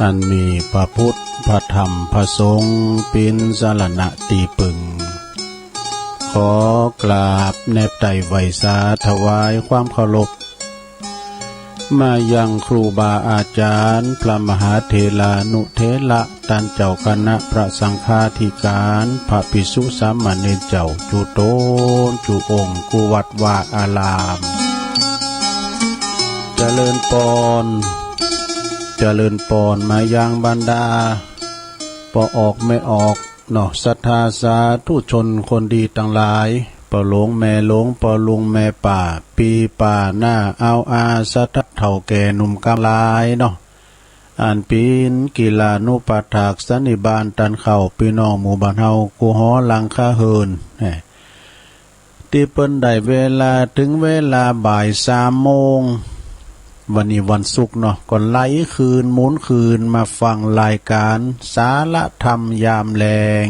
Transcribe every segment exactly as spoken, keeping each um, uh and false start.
อันมีพระพุทธ พระธรรม พระสงฆ์ เป๋นสรณะตี้ปึง ขอกราบแนบไต้ไหว้สาถวายความเคารพ มายังครูบาอาจ๋ารย์ พระมหาเถรานุเถระ ต้านเจ้าคณะพระสังฆาธิการ พระภิกษุสามเณรเจ้า จุ๊ต๋นจุ๊องค์ กู้วัดวาอาราม เจริญปอน เจริญปอนมายังบรรดาป้อออกแม่ออกเนาะ ศรัทธาสาธุชนคนดีตังหลาย ป้อหลวงแม่หลวง ป้อลุงแม่ป้า ปี้ป้าน้าอาวอา ศรัทธาเฒ่าแก่หนุ่มกำลายเนาะ อันเป๋นกิลานุปัฏฐากสันนิบาตต้านข้าวปี้น้องหมู่บ้านเฮา กู้หอหลังคาเฮือน ตี้เปิ้นได้เวลา เถิงเวลาบ่ายสามโมง วันนี้วันศุกร์เนาะ ก็ไหลคืนหมุนคืนมาฟังรายการสาระธรรมยามแลง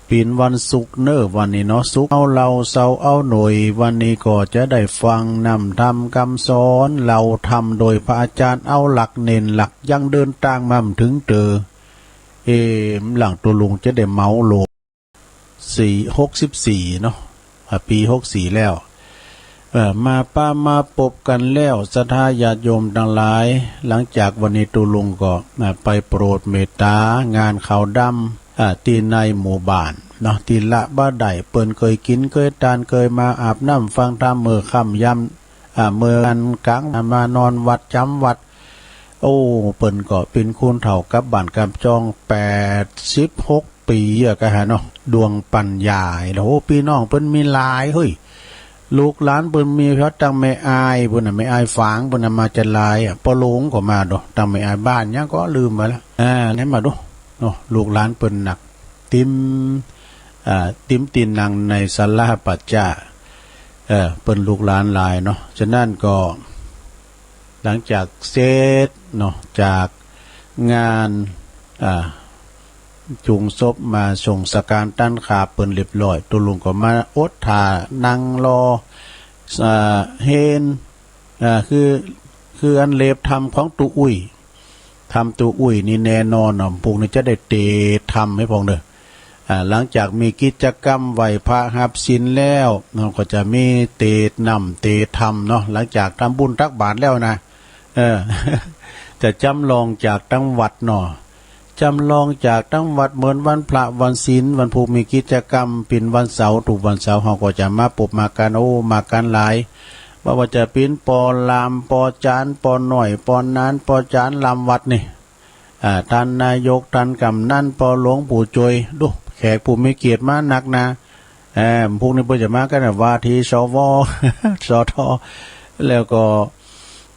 เป๋นวันศุกร์เน่อวันนี้เนาะ ศุกร์เอาเหล้าเสาร์เอาหน่วย วันนี้ก็จะได้ฟังนำธรรมกำสอน เล่าธรรมโดยพระอาจ๋ารย์ เอาหลักเน้นหลัก ยังเดินตางมาบ่เถิงเต๋อ เอ หลังตุ๊ลุงจะได้เมาโหลด สี่ หกสิบสี่เนาะ อ่า ปี๋หกสี่แล้ว เอ่อ มาปะมาปบกั๋นแล้ว ศรัทธาญาติโยมตังหลาย หลังจากวันนี้ตุ๊ลุงก็ อ่า ไปโปรดเมตตางานขาวดำ อ่า ตี้ในหมู่บ้านเนาะ ตี้ละบ่ได้ เปิ้นเกยกิ๋นเกยตาน เกยมาอาบน้ำฟังธรรมเมื่อค่ำยาม อ่า เมื่อวันกลาง อ่า มานอนวัดจ๋ำวัด โอ้ เปิ้นก็เป๋นคนเฒ่ากับบ้านกับจอง แปดสิบหกปี๋อะ ก็หาเนาะ ดวงปัญญา โอ้ ปี้น้องเปิ้นมีหลายเฮ้ย ลูกหลานเปิ้นมี เพราะตังแม่อายปู้นน่ะ แม่อายฝางปู้นน่ะ มาจะหลายอะ ป้อหลวงก็มาโด ตังแม่อายบ้านหยังก็ลืมไปละ อ่า ไหนมาโดเนาะ ลูกหลานเปิ้นนัก เต็ม อ่า เต็มตี้นั่งในศาลาป่าจ๊า เอ่อ เปิ้นลูกหลานหลายเนาะ ฉะนั้นก็ หลังจากเสร็จเนาะ จากงาน อ่า จุงศพ มาส่งสังฆทานต้านข้าเปิ้นเรียบร้อย ตุ๊ลุงก็มาอดถ่านั่งรอ อ่า เฮน อ่า คือ คืออันเลบธรรมของตุ๊อุ้ย ธรรมตุ๊อุ้ยนี่แน่นอนเนาะ พวกนี้จะได้เตธรรมหื้อพ่องเน่อ อ่า หลังจากมีกิจกรรมไหว้พระฮับศีลแล้วเนาะ ก็จะมีเตน้ำเตธรรมเนาะ หลังจากทำบุญตักบาตรแล้วนะ เออ จะจ๋ำลองจากตังวัดเนาะ จ๋ำลองจากตังวัดเหมือนวันพระวันศีล วันพูกมีกิจกรรม เป๋นวันเสาร์ ทุกวันเสาร์เฮาก็จะมาปบมากั๋น โอ้ มากั๋นหลาย บ่ว่าจะเป๋นป้อหลาม ป้อจ๋ารย์ ป้อน้อย ป้อหนาน ป้อจ๋ารย์ลำวัดนี่ อ่า ต้านนายก ต้านก๋ำนัน ป้อหลวง ผู้จ้วย ดู แขกผู้มีเกียรติมานักนะ เอ่อ พวกนี้เปิ้นจะมากั๋นนะ ว่าที่ สว สท แล้วก็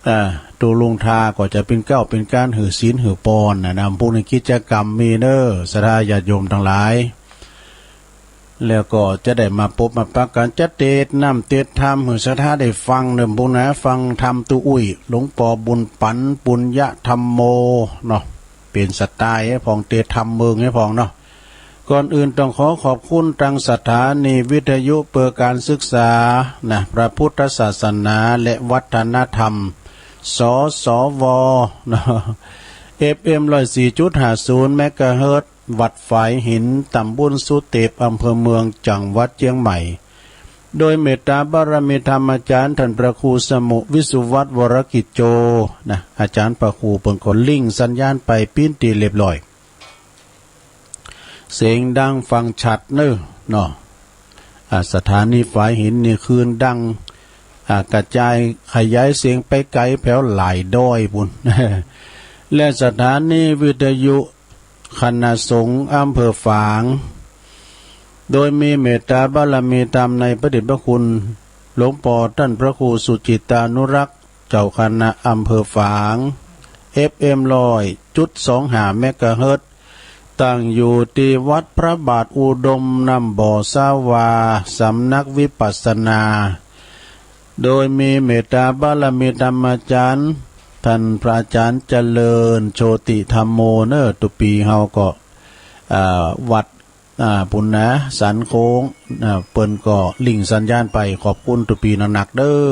อ่า ตุ๊ลุงทาก็จะเป๋นเก๊าเป๋นก๋านหื้อศีลหื้อปอนน่ะนะ พวกนี้กิจกรรมมีเน่อ ศรัทธาญาติโยมตังหลาย แล้วก็จะได้มาปบมาปะกั๋น จะเตน้ำเตธรรมหื้อศรัทธาได้ฟังเน่อ พวกนะ ฟังธรรมตุ๊อุ้ย หลวงป้อบุญปั๋น ปุญญธรรมโม เนาะ เป๋นสไตล์หื้อพ่อง เตธรรมเมิงหื้อพ่องเนาะ ก่อนอื่นต้องขอขอบคุณตังสถานีวิทยุเปื้อก๋านศึกษานะ พระพุทธศาสนาและวัฒนธรรม สสว เนาะ เอฟเอ็ม ร้อยสี่จุดห้าศูนย์ เมกะเฮิรตซ์ วัดฝายหิน ตำบลสุเตป อำเภอเมือง จังหวัดเจียงใหม่ โดยเมตตาบารมีธรรมอาจ๋ารย์ท่านพระครูสมุห์ วิสุวัฒน์ วรกิจโจ นะ อาจ๋ารย์พระครูเปิ้นก็ริ่งสัญญาณไปเป๋นตี้เรียบร้อย เสียงดังฟังชัดเน่อเนาะ อ่า สถานีฝายหินนี่คลื่นดัง อ่า กระจายขยายเสียงไปไก๋แผวหลายดอยปู้น และสถานีวิทยุคณะสงฆ์อำเภอฝาง โดยมีเมตตาบารมีธรรมในพระเดชพระคุณหลวงป้อต้านพระครูสุจิตตานุรักษ์ เจ้าคณะอำเภอฝาง เอฟเอ็ม ร้อยจุดสองห้า เมกะเฮิรตซ์ ตั้งอยู่ตี้วัดพระบาทอุดมน้ำบ่อสาวา สำนักวิปัสสนา โดยมีเมตตาบารมีธรรมอาจ๋ารย์ ท่านพระอาจ๋ารย์เจริญโชติธัมโมเน่อ ตุ๊ปี๋เฮาก็ อ่า วัด อ่า ปู้นนะ สันโค้ง อ่า เปิ้นก็ริ่งสัญญาณไป ขอบคุณตุ๊ปี๋นักๆ เน่อ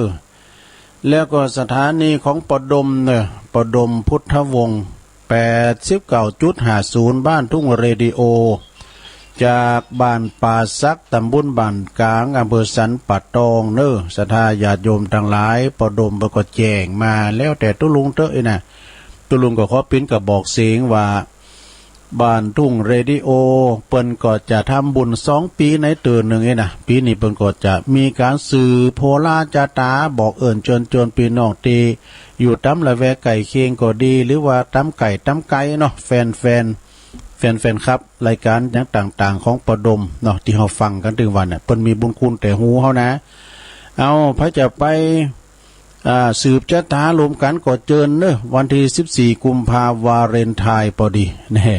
แล้วก็สถานีของปอดมเน่อ ปอดมพุทธวงศ์ แปดสิบเก้าจุดห้าศูนย์ บ้านทุ่งเรดิโอ จากบ้านป่าสัก ตำบลบ้านก๋าง อำเภอสันป่าตองเน่อ ศรัทธาญาติโยมตังหลาย ปอดมเปิ้นก็แจ้งมา แล้วแต่ตุ๊ลุงเต๊อะอี้นะ ตุ๊ลุงก็ขอเป๋นกระบอกเสียงว่า บ้านทุ่งเรดิโอ เปิ้นก็จะทำบุญสองปี๋ในเตื้อนึ่งอี้นะ ปี๋นี้เปิ้นก็จะมีก๋านสืบโหราจาต๋า บอกเอิ้นเจิญจวนปี้น้องตี้อยู่ต๋ามละแวกใก้เคียงก็ดี หรือว่าต๋ามใก้ต๋ามไก๋เนาะ แฟนๆ แฟนๆ ครับ รายก๋านอย่างต่างๆ ของปอดมเนาะ ตี้เฮาฟังกั๋นตึงวันเนี่ย เปิ้นมีบุญคุณแต่ฮูเฮานะ เอา ใผจะไป อ่า สืบจะต๋าลมกั๋นก็เจิญเน่อ วันตี้สิบสี่กุมภา วาเลนไทน์ปอดี แน่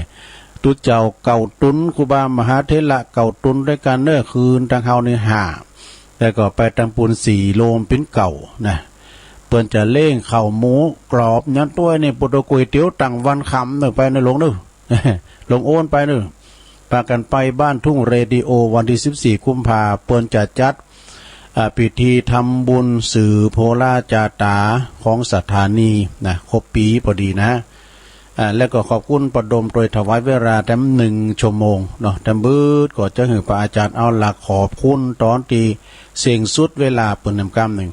ตุ๊เจ้าเก้าต๋น ครูบามหาเถระเก้าต๋นตวยกั๋นเน่อ คืนตังเฮานี่ห้า แล้วก็ไปตังปู้นสี่ รวมเป๋นเก้านะ เปิ้นจะเลี้ยงข้าวหมูกรอบหยังตวยนี่ ปู้โต ก๋วยเตี๋ยวตังวันค่ำเน่อ ไปเน่อหลวงเน่อ หลวงโอนไปเน่อ ปากั๋นไปบ้านทุ่งเรดิโอ วันตี้สิบสี่กุมภา เปิ้นจะจัด อ่า พิธีทำบุญสืบโหราจาต๋าของสถานีนะ ครบปี๋ปอดีนะ อ่า แล้วก็ขอบคุณปอดมตวยถวายเวลาแตมหนึ่งชั่วโมงเนาะ แตมบึดก็จะหื้อพระอาจารย์เอาหลักขอบคุณต๋อนตี้เส้นสุดเวลาเปิ้นแหมกำนึ่ง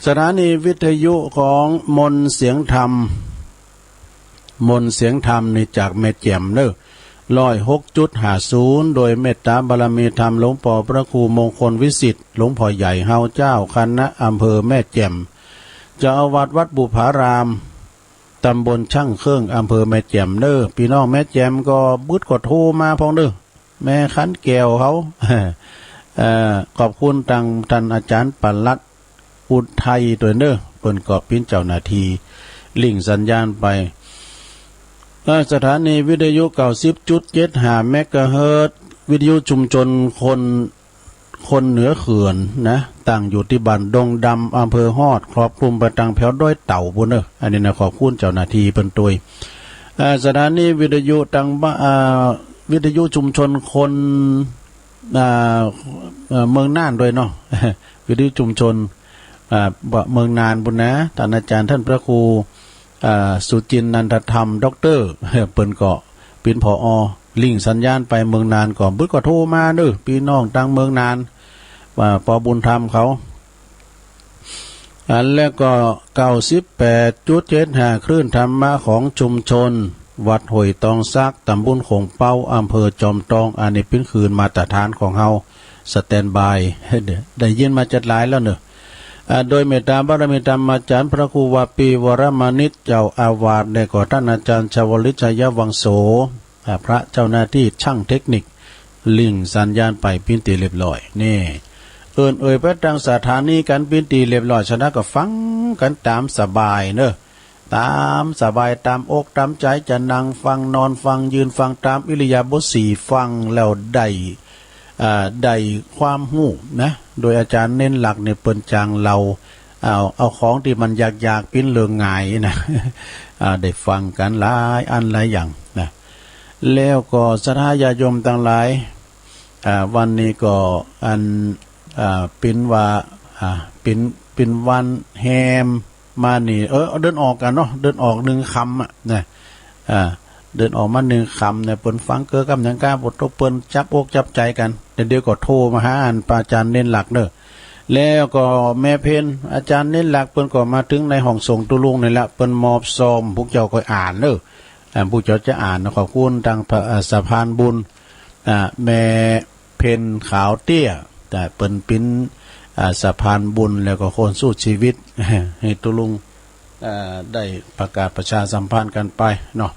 สถานีวิทยุของมนต์เสียงธรรม มนต์เสียงธรรมนี่จากแม่แจ่มเน่อ ร้อยหกจุดห้าศูนย์ โดยเมตตาบารมีธรรมหลวงป้อพระครูมงคลวิสิทธิ์ หลวงป้อใหญ่เฮาเจ้าคณะอำเภอแม่แจ่ม เจ้าอาวาสวัดบุปผาราม ตำบลช่างเครื่อง อำเภอแม่แจ่มเน่อ ปี้น้องแม่แจ่มก็บึดก็โทรมาพ่องเน่อ แม่ขันแก้วเขา เอ่อ ขอบคุณตังต้านอาจ๋ารย์ปลัดอุทัยตวยเน่อ เปิ้นก็เป๋นเจ้าหน้าตี้ลิงก์สัญญาณไป เอ่อ สถานีวิทยุ เก้าสิบจุดเจ็ดห้า เมกะเฮิรตซ์ วิทยุชุมชนคน คนเหนือเขื่อนนะ ตั้งอยู่ตี้บ้านดงดำ อำเภอฮอด ครอบคลุมไปตังแผวดอยเต่าปู้นเน่อ อันนี้นะ ขอบคุณเจ้าหน้าตี้เปิ้นตวย เอ่อ สถานีวิทยุตังบ้า- เอ่อ วิทยุชุมชนคน อ่า เอ่อ เมืองน่านตวยเนาะ วิทยุชุมชน อ่า เมืองน่านปู้นนะ ต้านอาจ๋ารย์ต้านพระครู อ่า สุจินนันทธรรม ด็อกเตอร์ เปิ้นก็เป๋น ผอ ลิงก์สัญญาณไปเมืองน่านก็ บึดก็โทรมาเน่อ ปี้น้องตังเมืองน่าน ว่า ปอบุญธรรมเขา อันแล้วก็ เก้าสิบแปดจุดเจ็ดห้า คลื่นธรรมะของชุมชน วัดห้วยตองสัก ตำบลโขงเป๊า อำเภอจอมตอง อันนี้เป๋นคลื่นมาตรฐานของเฮา สแตนด์บาย ได้ยินมาจัดหลายแล้วเน่อ อ่า โดยเมตตาบารมีธรรมอาจ๋ารย์พระครูวาปี วรมณิช เจ้าอาวาส และก็ต้านอาจ๋ารย์ชวลิต ชัยวังโส อ่า พระเจ้าหน้าตี้ช่างเทคนิค ลิงก์สัญญาณไปเป๋นตี้เรียบร้อย นี่ เอิ้นเอ่ยไปตังสถานีกั๋นเป๋นตี้เรียบร้อย ฉะนั้นก็ฟังกั๋นต๋ามสบายเน่อ ต๋ามสบาย ต๋ามอกต๋ามใจ๋ จะนั่งฟัง นอนฟัง ยืนฟัง ต๋ามอิริยาบถสี่ ฟังแล้วได้ อ่า ได้ความฮู้นะ โดยอาจ๋ารย์เน้นหลักนี่เปิ้นจ๋างเล่า เอา เอาของตี้มันยากๆ เป๋นเรื่องง่ายนะ อ่า ได้ฟังกั๋นหลายอันหลายอย่างนะ แล้วก็ศรัทธาญาติโยมตังหลาย อ่า วันนี้ก็อัน อ่า เป๋นว่า อ่า เป๋น เป๋นวันแฮมมานี่ เออ เดือนออกกั๋นเนาะ เดือนออกหนึ่งค่ำอะนะ อ่า เดือนออกมาหนึ่งค่ำเนี่ย เปิ้นฟังเกอก้ำหยังก้า ปอดตก เปิ้นจับอกจับใจ๋กั๋น เดี๋ยวก็โทรมาหาอันพระอาจ๋ารย์เน้นหลักเน่อ แล้วก็แม่เพ็ญ อาจ๋ารย์เน้นหลัก เปิ้นก็มาเถิงในห้องส่งตุ๊ลุงนี่แหละ เปิ้นมอบซอง พวกเจ้าก็อ่านเน่อ อ่า พวกเจ้าจะอ่านนะ ขอบคุณตังพระ อ่า สะพานบุญ อ่า แม่เพ็ญขาวเตี้ย แต่เปิ้นเป๋น อ่า สะพานบุญ แล้วก็คนสู้ชีวิต หื้อตุ๊ลุง อ่า ได้ประกาศประชาสัมพันธ์กั๋นไปเนาะ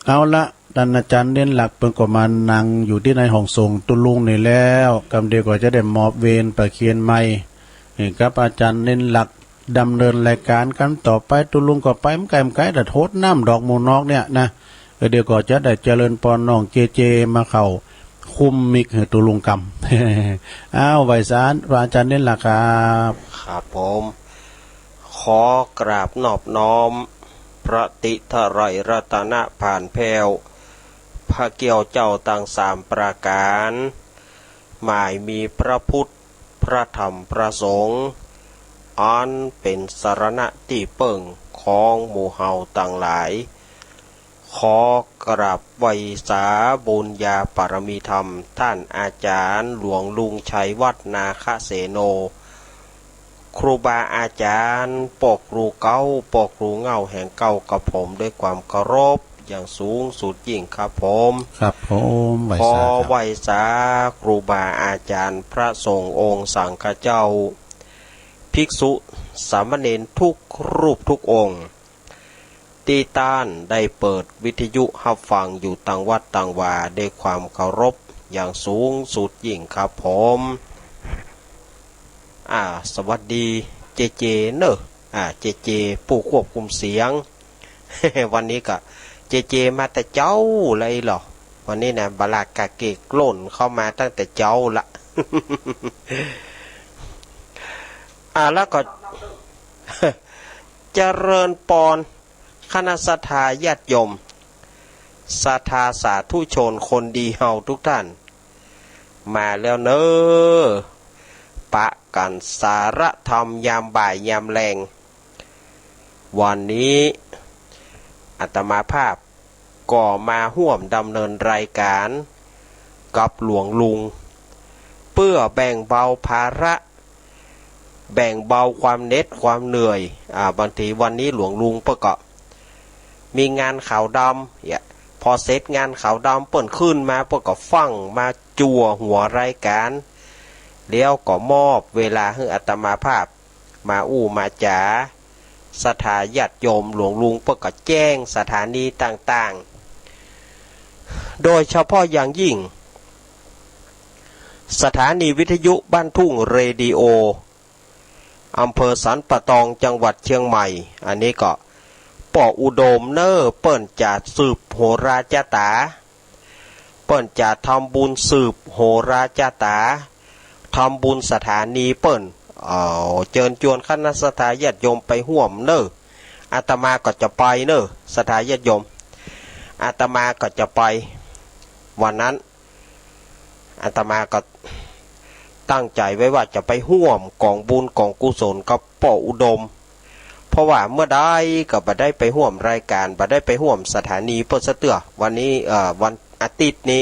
เอาละ ต้านอาจ๋ารย์เน้นหลัก เปิ้นก็มานั่งอยู่ตี้ในห้องส่งตุ๊ลุงนี่แล้ว กำเดียวก็จะได้มอบเวรประเคนไมค์ หื้อกับอาจ๋ารย์เน้นหลัก ดำเนินรายก๋านกั๋นต่อไป ตุ๊ลุงก็ไป บ่ไก๋บ่ไก๋ แต่โทษน้ำดอกหมู่นอกเนี่ยนะ เออ เดี๋ยวก็จะได้เจริญปอนน้องเจเจมาเข้าคุมไมค์หื้อตุ๊ลุงกำ อ้าว ไหว้สาพระอาจ๋ารย์เน้นหลักครับ ครับผม ขอกราบนอบน้อมพระตรีไตรรัตนผานแผ้ว พระเกี้ยวเจ้าตังสามประก๋าน หมายมีพระพุทธ พระธรรม พระสงฆ์ อันเป๋นสรณะตี้เปิ้งของหมู่เฮาตังหลาย ขอกราบไหว้สาบุญญาปารมีธรรมต้านอาจ๋ารย์หลวงลุงชัยวัฒน์นาคเสโน ครูบาอาจ๋ารย์ ป้อครูเก๊า ป้อครูเหง้าแห่งเก๊ากระผมด้วยความเคารพอย่างสูงสุดยิ่งครับผม ครับผม ไหว้สาครับ ขอไหว้สาครูบาอาจ๋ารย์ พระสงฆ์องค์สังฆเจ้า ภิกษุสามเณรทุกรูปทุกองค์ ตี้ต้านได้เปิดวิทยุฮับฟังอยู่ตังวัดตังวา ด้วยความเคารพอย่างสูงสุดยิ่งครับผม อ่า สวัสดีเจเจเนอะ อ่า เจเจ ผู้ควบคุมเสียง วันนี้ก็เจเจมาแต่เจ๊าเลยเหรอ วันนี้นะ บาลากาเกกล่นเข้ามาตั้งแต่เจ๊าละ อ่า แล้วก็ เจริญปอน คณะศรัทธาญาติโยม ศรัทธาสาธุชนคนดีเฮาทุกท่าน มาแล้วเนอะ ปะกั๋นสาระธรรมยามบ่ายยามแลง วันนี้อาตมาภาพก็มาฮ่วมดำเนินรายก๋านกับหลวงลุง เปื้อแบ่งเบาภาระ แบ่งเบาความเหน็ดความเหนื่อย อ่า บางทีวันนี้หลวงลุงเปิ้นก็มีงานขาวดำ เนี่ย พอเสร็จงานขาวดำเปิ้นขึ้นมา เปิ้นก็ฟั่งมาจั่วหัวรายก๋าน แล้วก็มอบเวลาหื้ออาตมาภาพมาอู้มาจ๋า ศรัทธาญาติโยม หลวงลุงเปิ้นก็แจ้งสถานีต่างๆ โดยเฉพาะอย่างยิ่ง สถานีวิทยุบ้านทุ่งเรดิโอ อำเภอสันป่าตอง จังหวัดเชียงใหม่ อันนี้ก็ป้ออุดมเนอะ เปิ้นจะสืบโหราจาต๋า เปิ้นจะทำบุญสืบโหราจาต๋า ทำบุญสถานีเปิ้น เอา เจิญจวนคณะศรัทธาญาติโยมไปฮ่วมเนอะ อาตมาก็จะไปเนอะ ศรัทธาญาติโยม อาตมาก็จะไป วันนั้น อาตมาก็ตั้งใจ๋ไว้ว่าจะไปฮ่วมก๋องบุญก๋องกุศลกับป้ออุดม เพราะว่าเมื่อใดก็บ่ได้ไปฮ่วมรายก๋าน บ่ได้ไปฮ่วมสถานีเปิ้นซะเตื้อ วันนี้ เอ่อ วันอาทิตย์นี้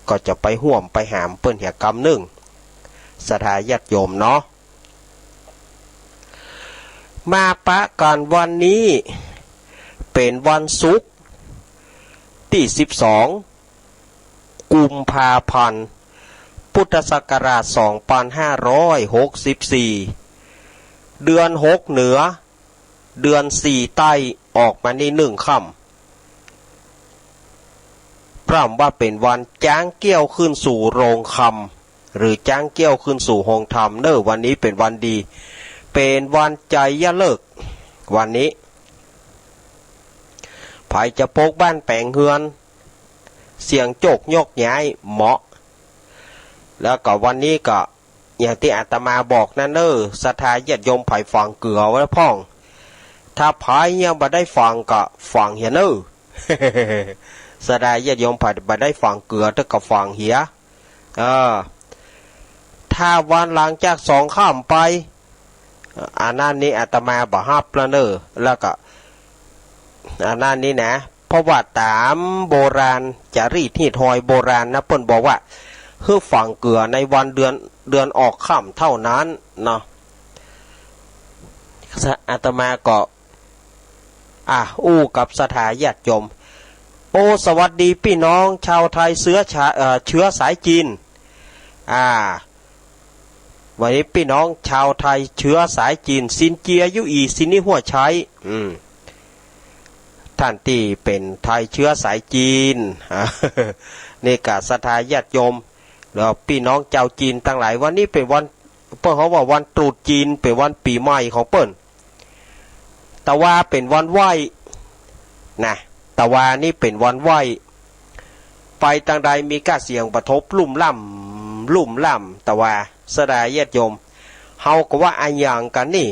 ก็จะไปฮ่วมไปหามเปิ้นเหียกำนึ่ง ศรัทธาญาติโยมเนาะ มาปะกั๋นวันนี้เป๋นวันศุกร์ตี้สิบสอง กุมภาพันธ์ พุทธศักราชสองปันห้าร้อยหกสิบสี่ เดือนหกเหนือ เดือนสี่ใต้ออกมานี่นึ่งค่ำ ปร่ำว่าเป๋นวันจ๊างเกี้ยวขึ้นสู่โฮงคำ หรือจ๊างเกี้ยวขึ้นสู่โฮงธรรมเนอะ วันนี้เป๋นวันดี เป๋นวันไชยฤกษ์ วันนี้ ใผจะปลูกบ้านแป๋งเฮือน เสี่ยงโจคโยกย้ายเหมาะ แล้วก็วันนี้ก็ อย่างตี้อาตมาบอกนั้นเนอะ ศรัทธาญาติโยมใผฝังเกือไว้พ่อง ถ้าใผยังบ่ได้ฝังก็ฝังเหียเนอะ ศรัทธาญาติโยมใผบ่ได้ฝังเกือเต๊อะก็ฝังเหีย เออ ถ้าวันหลังจากสองค่ำไป อันนั้นนี่อาตมาบ่ฮับแล้วเนอะ แล้วก็ อันนั้นนี่นะ เพราะว่าต๋ามโบราณจารีตฮีตฮอยโบราณนะ เปิ้นบอกว่า หื้อฝังเกือในวันเดือน เดือนออกค่ำเท่านั้นเนาะ อาตมาก็ อ่ะ อู้กับศรัทธาญาติโยม โอ้ สวัสดีปี้น้องชาวไทยเสื้อชา เอ่อ เชื้อสายจีน อ่า วันนี้ปี้น้องชาวไทยเชื้อสายจีน ซินเจีย ยูอี ซินนี่ หัวใช้ อืม ต้านตี้เป๋นไทยเชื้อสายจีน นี่ก็ศรัทธาญาติโยม แล้วปี้น้องจาวจีนตังหลาย วันนี้เป๋นวัน เปิ้นเฮาว่าวันตรุษจีน เป๋นวันปี๋ใหม่ของเปิ้น ตะวาเป๋นวันไหว้ นะ ตะวานี่เป๋นวันไหว้ ไปตางใดมีก้าเสียงปะทบลุ่มล่ำ ลุ่มล่ำ ตะวา ศรัทธาญาติโยม เฮาก็ว่าอะหยังกั๋นนี่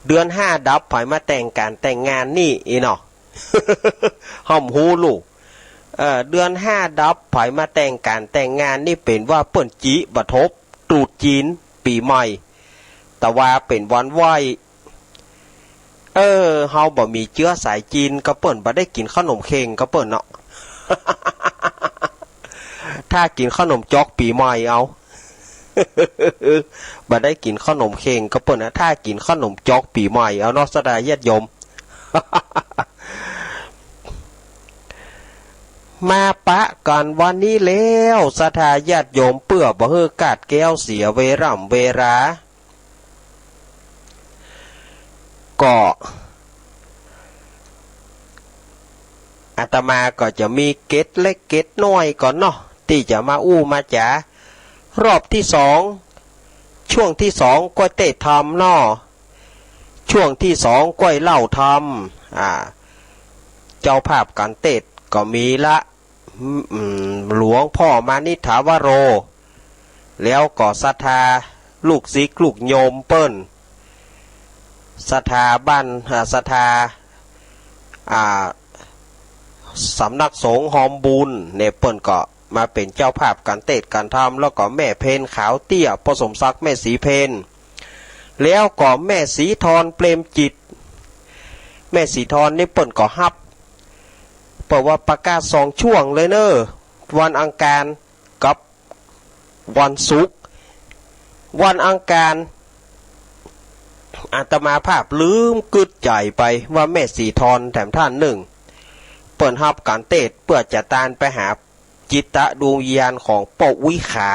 เดือนห้าดับใผมาแต่งก๋านแต่งงานนี่ อี้เนาะ เฮาบ่ฮู้ลู่ เอ่อ เดือนห้าดับใผมาแต่งก๋านแต่งงานนี่เป๋นว่าเปิ้นจิปะทบตรุษจีน ปี๋ใหม่ แต่ว่าเป๋นวันไหว้ เออ เฮาบ่มีเจื๊อสายจีน ก็เปิ้นบ่ได้กิ๋นเข้าหนมเข่งก็เปิ้นเนาะ ถ้ากิ๋นเข้าหนมจ๊อกปี๋ใหม่เอา บ่ได้กิ๋นเข้าหนมเข่งก็เปิ้นนะ ถ้ากิ๋นเข้าหนมจ๊อกปี๋ใหม่เอาเนาะ ศรัทธาญาติโยม มาปะกั๋นวันนี้แล้ว ศรัทธาญาติโยม เปื้อบ่หื้อก้าดแก้วเสียเวล่ำเวลา ก็ อาตมาก็จะมีเกร็ดเล็กเกร็ดน้อยก่อนเนาะ ตี้จะมาอู้มาจ๋า รอบตี้สอง ช่วงตี้สองก้อยเตศน์ธรรมเนาะ ช่วงตี้สองก้อยเล่าธรรม อ่า เจ้าภาพก๋านเตศน์ก็มีละ อืม หลวงพ่อมานิษฐาวโร แล้วก็ศรัทธาลูกศิษย์ลูกโยมเปิ้น ศรัทธาบ้าน อ่า ศรัทธา อ่า สำนักสงฆ์ฮอมบุญเนี่ย เปิ้นก็มาเป๋นเจ้าภาพก๋านเตศน์ก๋านธรรม แล้วก็แม่เพ็ญขาวเตี้ย พ่อสมศักดิ์ แม่ศรีเพ็ญ แล้วก็แม่ศรีทร เปรมจิต แม่ศรีทรนี่เปิ้นก็ฮับ เปิ้นว่าประกาศสองช่วงเลยเน่อ วันอังคารกับวันศุกร์ วันอังคาร อาตมาภาพลืมกึ๊ดใจ๋ไปว่าแม่ศรีทรแถมท่านนึ่ง เปิ้นฮับก๋านเตศน์เปื้อจะตานไปหาจิตดวงวิญญาณของป้ออุ๊ยขา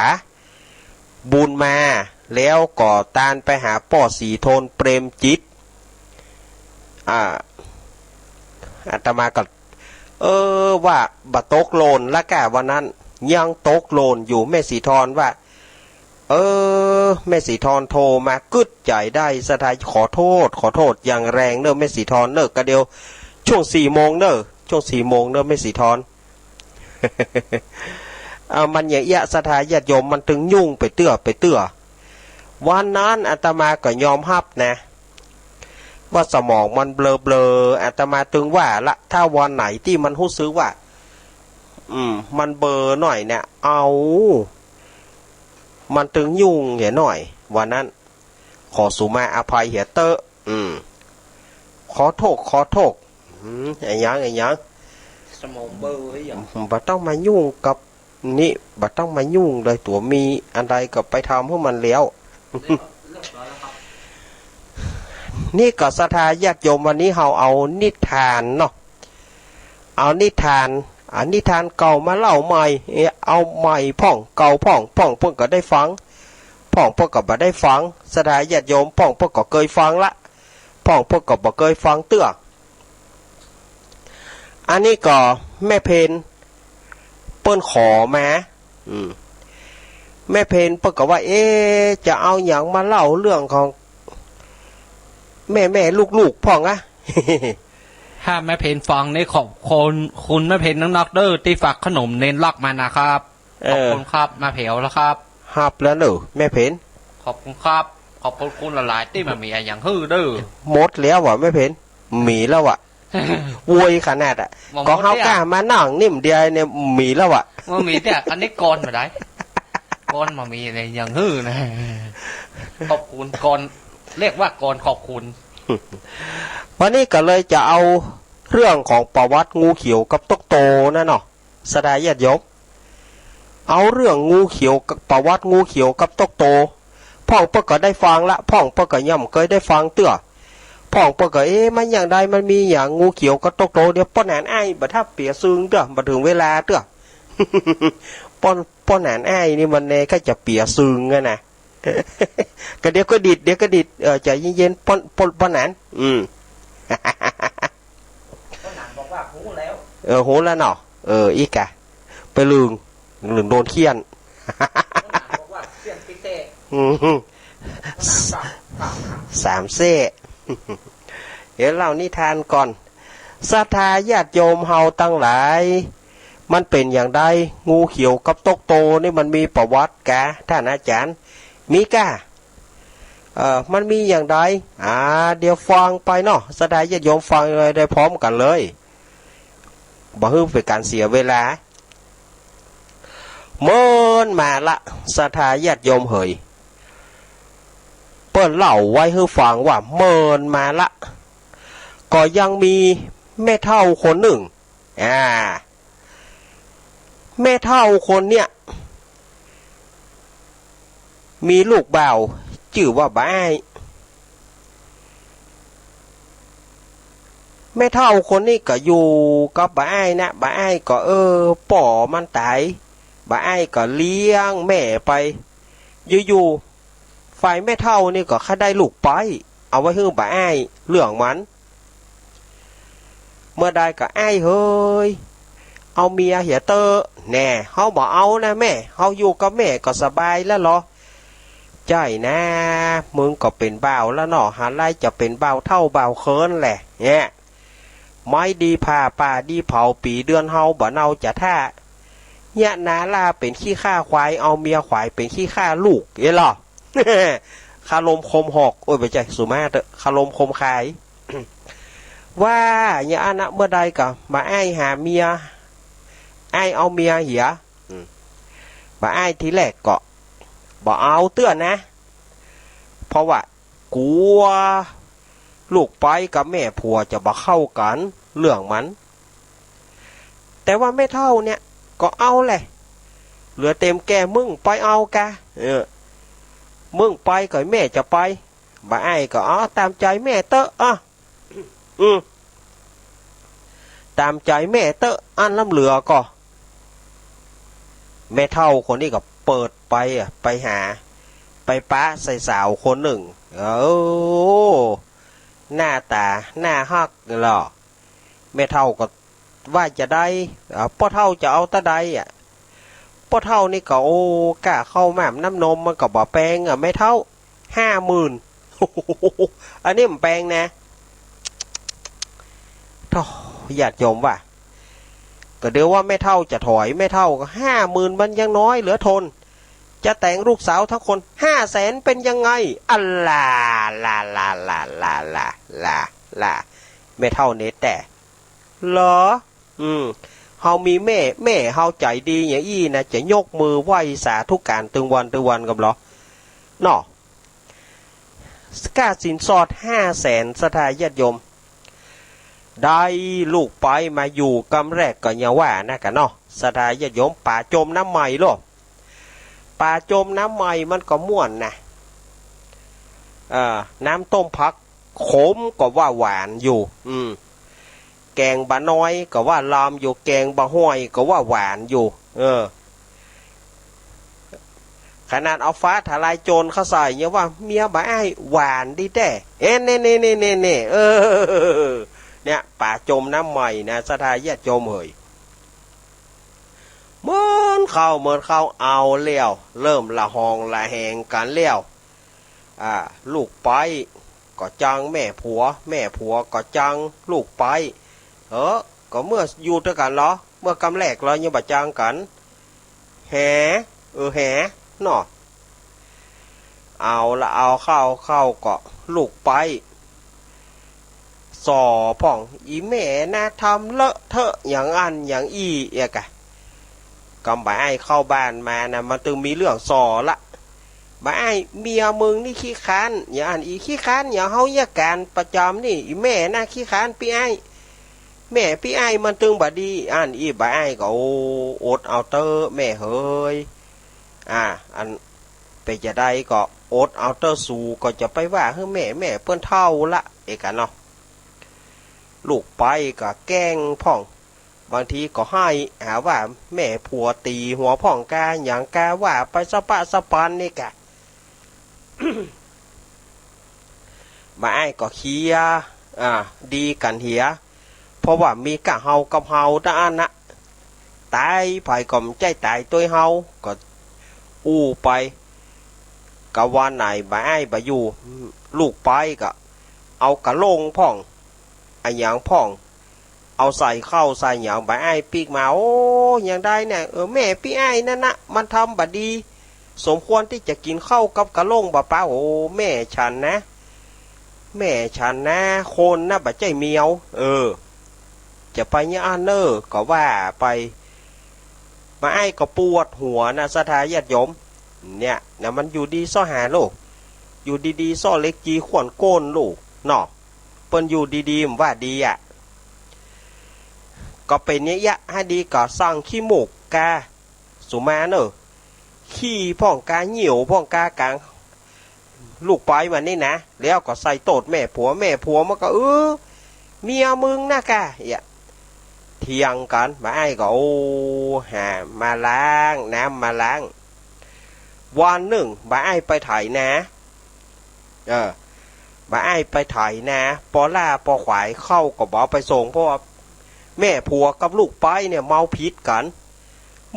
บุญมา แล้วก็ตานไปหาป้อศรีทน เปรมจิต อ่า อาตมาก็ เออ ว่าบ่ตกหล่นละก้า วันนั้นยังตกหล่นอยู่ แม่ศรีทรว่า เออ แม่ศรีทรโทรมากึ๊ดใจ๋ได้ ศรัทธาขอโทษ ขอโทษอย่างแรงเน่อแม่ศรีทรเน่อ กะเดี่ยวช่วงสี่โมงเน่อ ช่วงสี่โมงเน่อแม่ศรีทร เอา มันอย่างเอี้ย ศรัทธาญาติโยม มันตึงยุ่งไปเตื้อ ไปเตื้อ วันนั้นอาตมาก็ยอมฮับนะ ว่าสมองมันเบลอๆ อาตมาตึงว่าละ ถ้าวันไหนตี้มันฮู้สึกว่า อืม มันเบลอหน่อยเนี่ย เอา มันตึงยุ่งเหียหน่อย วันนั้น ขอสูมาอภัยเหียเต๊อะ อืม ขอโทษ ขอโทษ อืม อะหยัง อะหยัง สมองเบลอเหีย บ่ต้องมายุ่งกับ นี่บ่ต้องมายุ่งเลย ตั๋วมีอันใดก็ไปทำหื้อมันแล้ว นี่ก็ศรัทธาญาติโยม วันนี้เฮาเอานิทานเนาะ เอานิทาน เอานิทานเก่ามาเล่าใหม่ เอ๊ะ เอาใหม่พ่อง เก่าพ่อง พ่องเปิ้นก็ได้ฟัง พ่องเปิ้นก็บ่ได้ฟัง ศรัทธาญาติโยม พ่องเปิ้นก็เกยฟังละ พ่องเปิ้นก็บ่เกยฟังเตื้อ อันนี้ก็แม่เพ็ญเปิ้นขอมา อืม แม่เพ็ญเปิ้นก็ว่า เอ๊ะ จะเอาหยังมาเล่าเรื่องของแม่ๆ ลูกๆ พ่องอะ ถ้าแม่เพ็ญฟังนี่ขอบคุณ คุณแม่เพ็ญนักๆ เด้อ ตี้ฝากขนมเนนลักมานะครับ เออ ขอบคุณครับ มาแผวแล้วครับ ฮับแล้วเน่อแม่เพ็ญ ขอบคุณครับ ขอบคุณคุณหลายๆ ตี้มามีอะหยังหื้อเด้อ หมดแล้วว่ะแม่เพ็ญ มีแล้วว่ะ โวยขนาดอะ บ่หมด ก็เฮาก้ามานั่งนิ่มเดียวเนี่ย มีแล้วว่ะ บ่มีเตื้อ อันนี้ก่อนบ่ได้ ก่อนบ่มีอะหยังหื้อนะ ขอบคุณก่อน เรียกว่าก่อนขอบคุณ วันนี้ก็เลยจะเอาเรื่องของประวัติงูเขียวกับต๊กโตนั่นเนาะ ศรัทธาญาติโยม เอาเรื่องงูเขียวกับ ประวัติงูเขียวกับต๊กโต พ่องเปิ้นก็ได้ฟังละ พ่องเปิ้นก็ยังบ่เกยได้ฟังเตื้อ พ่องเปิ้นก็ เอ๊ะ มันอย่างใด มันมีหยัง งูเขียวกับต๊กโต เดี๋ยวป้อหนานอ้ายบ่ทันเปียซึ่งเตื้อ บ่เถิงเวลาเตื้อ ป้อ ป้อหนานอ้ายนี่มันแน่ก็จะเปียซึ่งอะนะ ก็เดี๋ยวก็ดิด เดี๋ยวก็ดิด เออ ใจเย็นๆ ป้อ ป้อ ป้อหนาน อืม ป้อหนานบอกว่าฮู้แล้ว เออ ฮู้แล้วเนาะ เออ อีกอะ ไปลึง ลึงโดนเฆี่ยน ป้อหนานบอกว่าเฆี่ยนปิ๊กเต้ อืม ป้อหนานปาก ปาก สามเส้ เดี๋ยวเล่านิทานก่อน ศรัทธาญาติโยมเฮาตังหลาย มันเป๋นอย่างใด งูเขียวกับต๊กโตนี่มันมีประวัติกา ท่านอาจารย์ มีก้า เอ่อ มันมีอย่างใด อ่า เดี๋ยวฟังไปเนาะ ศรัทธาญาติโยมฟังเลย ได้พร้อมกั๋นเลย บ่หื้อเป๋นก๋านเสียเวลา เมินมาละ ศรัทธาญาติโยมเหย เล่าไว้หื้อฟังว่าเมินมาละ ก็ยังมีแม่เฒ่าคนนึ่ง อ่า แม่เฒ่าคนเนี้ย มีลูกบ่าวจื้อว่าบ่าวอ้าย แม่เฒ่าคนนี้ก็อยู่กับบ่าวอ้ายนะ บ่าวอ้ายก็ เออ ป้อมันต๋าย บ่าวอ้ายก็เลี้ยงแม่ไป อยู่ๆ ฝ่ายแม่เฒ่านี่ก็ใค่ได้ลูกใป๊ เอาไว้หื้อบ่าวอ้าย เรื่องมัน เมื่อใดก็ อ้ายเหย เอาเมียเหียเต๊อะ แน่ เฮาบ่เอานะแม่ เฮาอยู่กับแม่ก็สบายแล้วลอ ใจ้นะ มึงก็เป๋นบ่าวแล้วเนาะ หาไล่จะเป๋นบ่าวเฒ่าบ่าวเคิ้นแหละ เนี่ย ไม้ดีผ่า ป่าดีเผา ปี๋เดือนเฮาบ่เนาจะถ้า เยียะนาล่าเป๋นขี้ข้าควาย เอาเมียขวายเป๋นขี้ข้าลูก เอ้ยลอ คารมคมหอก โอ๊ย บ่ใจ้ สุมาเต๊อะ คารมคมคาย ว่าอย่างอั้นนะ เมื่อใดก็บ่าวอ้ายหาเมีย อ้ายเอาเมียเหีย อืม บ่าวอ้ายทีแรกก็บ่เอาเตื้อนะ เพราะว่ากั๋วลูกใป๊กับแม่ผัวจะบ่เข้ากั๋น เรื่องมัน แต่ว่าแม่เฒ่าเนี่ยก็เอาแหละ เหลือเต็มแก่ มึงไปเอากา เออ มึงไปก็แม่จะไป บ่าวอ้ายก็ เอาต๋ามใจ๋แม่เต๊อะ อ่ะ อืม ต๋ามใจ๋แม่เต๊อะ อันล้ำเหลือก็ แม่เฒ่าคนนี้ก็เปิดไปอะ ไปหา ไปปะใส่สาวคนนึ่ง เออ หน้าต๋าน่าฮักลอ แม่เฒ่าก็ว่าจะใด อ่า ป้อเฒ่าจะเอาเต้าใดอะ ป้อเฒ่านี่ก็ โอ้ ก้าข้าวหมากน้ำนมมันก็บ่แปงอะ แม่เฒ่า ห้าหมื่น อันนี้บ่แปงนะ โธ่ ญาติโยมว่า ก็เดี๋ยวว่าแม่เฒ่าจะถอย แม่เฒ่าก็ ห้าหมื่นมันยังน้อยเหลือทน จะแต่งลูกสาวทั้งคน ห้าแสนเป๋นยังไง อะล่า ล่า แม่เฒ่าเนแต๊ เหรอ อืม เฮามีแม่ แม่เฮาใจ๋ดีอย่างอี้นะ จะยกมือไหว้สาธุก๋านตึงวันตึงวันก่อลอ เนาะ ก้าสินสอดห้าแสน ศรัทธาญาติโยม ได้ลูกใป๊มาอยู่กำแรกก็ยังว่านะกะเนาะ ศรัทธาญาติโยม ป๋าจมน้ำใหม่ลอ ป๋าจมน้ำใหม่มันก็ม่วนนะ เอ่อ น้ำต้มผักขมก็ว่าหวานอยู่ อืม แกงบ่าน้อยก็ว่าลำอยู่ แกงบ่าฮ้อยก็ว่าหวานอยู่ เออ ขนาดเอาฟ้าทะลายโจรเข้าใส่ยังว่า เมียบ่าวอ้ายหวานดีแต๊ เอ๊ะ เน่ เน่ เน่ เน่ เน่ เออ เนี่ย ป๋าจมน้ำใหม่นะ ศรัทธาญาติโยมเหย เมินเข้า เมินเข้า เอาแล้ว เริ่มละหองละแหงกั๋นแล้ว อ่า ลูกใป๊ก็จังแม่ผัว แม่ผัวก็จังลูกใป๊ เออ ก็เมื่ออยู่ตวยกั๋นลอ เมื่อกำแรกลอยังบ่จังกั๋น แห เออ แห เนาะ เอาละ เอาเข้า เข้าก็ลูกใป๊ ส่อพ่อง อี่แม่นะ ทำเลอะเทอะอย่างอั้นอย่างอี้เอียกะ กำบ่าวอ้ายเข้าบ้านมานะ มันตึงมีเรื่องส่อละ บ่าวอ้าย เมียมึงนี่ขี้ค้านอย่างอั้นอี้ ขี้ค้านอย่างเฮาเยียะก๋านประจ๋ำนี่ อี่แม่นะขี้ค้านปี้อ้าย แม่ปี้อ้ายมันตึงบ่ดี อั้นอี้ บ่าวอ้ายก็ โอ้ อดเอาเต๊อะแม่เหย อ่า อันเป๋นจาใดก็อดเอาเต๊อะ สูก็จะไปว่าหื้อแม่ แม่เปิ้นเฒ่าละ เอียกะเนาะ ลูกใป๊ก็แกล้งพ่อง บางทีก็ไห้หาว่าแม่ผัวตี๋หัวพ่องกาหยังกา ว่าไปสะปะสะปันนี่กะ บ่าวอ้ายก็เคลียร์ อ่า ดีกั๋นเหีย เพราะว่ามีก้าเฮากับเฮาเต้าอั้นนะ ต๋ายใผก็บ่ใจ้ต๋ายตวยเฮา ก็อู้ไป กะวันไหนบ่าวอ้ายบ่อยู่ ลูกใป๊ก็เอากะโหล่งพ่อง อะหยังพ่อง เอาใส่ข้าวใส่หยัง บ่าวอ้ายปิ๊กมา โอ้ ยังได้เนี่ย เออ แม่ปี้อ้ายนั่นนะ มันทำบ่ดี สมควรตี้จะกิ๋นข้าวกับกะโหล่งบ่ปะ โอ้ แม่ฉันนะ แม่ฉันนะ คนนะ บ่ใจ้แมว เออ จะไปอย่างอั้นเน่อ ก็ว่าไป บ่าวอ้ายก็ปวดหัวนะ ศรัทธาญาติโยม เนี่ยนะ มันอยู่ดีซ้อหาโลก อยู่ดีๆ ซ้อเหล็กจี่ข่วนโก้นลูกเนาะ เปิ้นอยู่ดีๆ บ่ว่าดีอะ ก็เป๋นเยียะๆ หาดีก็สั่งขี้มูกกา สุมาเน่อ ขี้พ่องกา เยี่ยวพ่องกา ก๋าง ลูกปอยมันนี่นะ แล้วก็ใส่โต้ษแม่ผัว แม่ผัวมันก็ เออ เมียมึงนะกา เยียะ เถียงกั๋น บ่าอ้ายก็ โอ้ หามาล้าง น้ำมาล้าง วันนึ่ง บ่าอ้ายไปไถนา เออ บ่าอ้ายไปไถนา ปอหล้าปอขวาย ข้าวก็บ่เอาไปส่ง เพราะว่าแม่ผัวกับลูกปอยเนี่ยเมาผิดกั๋น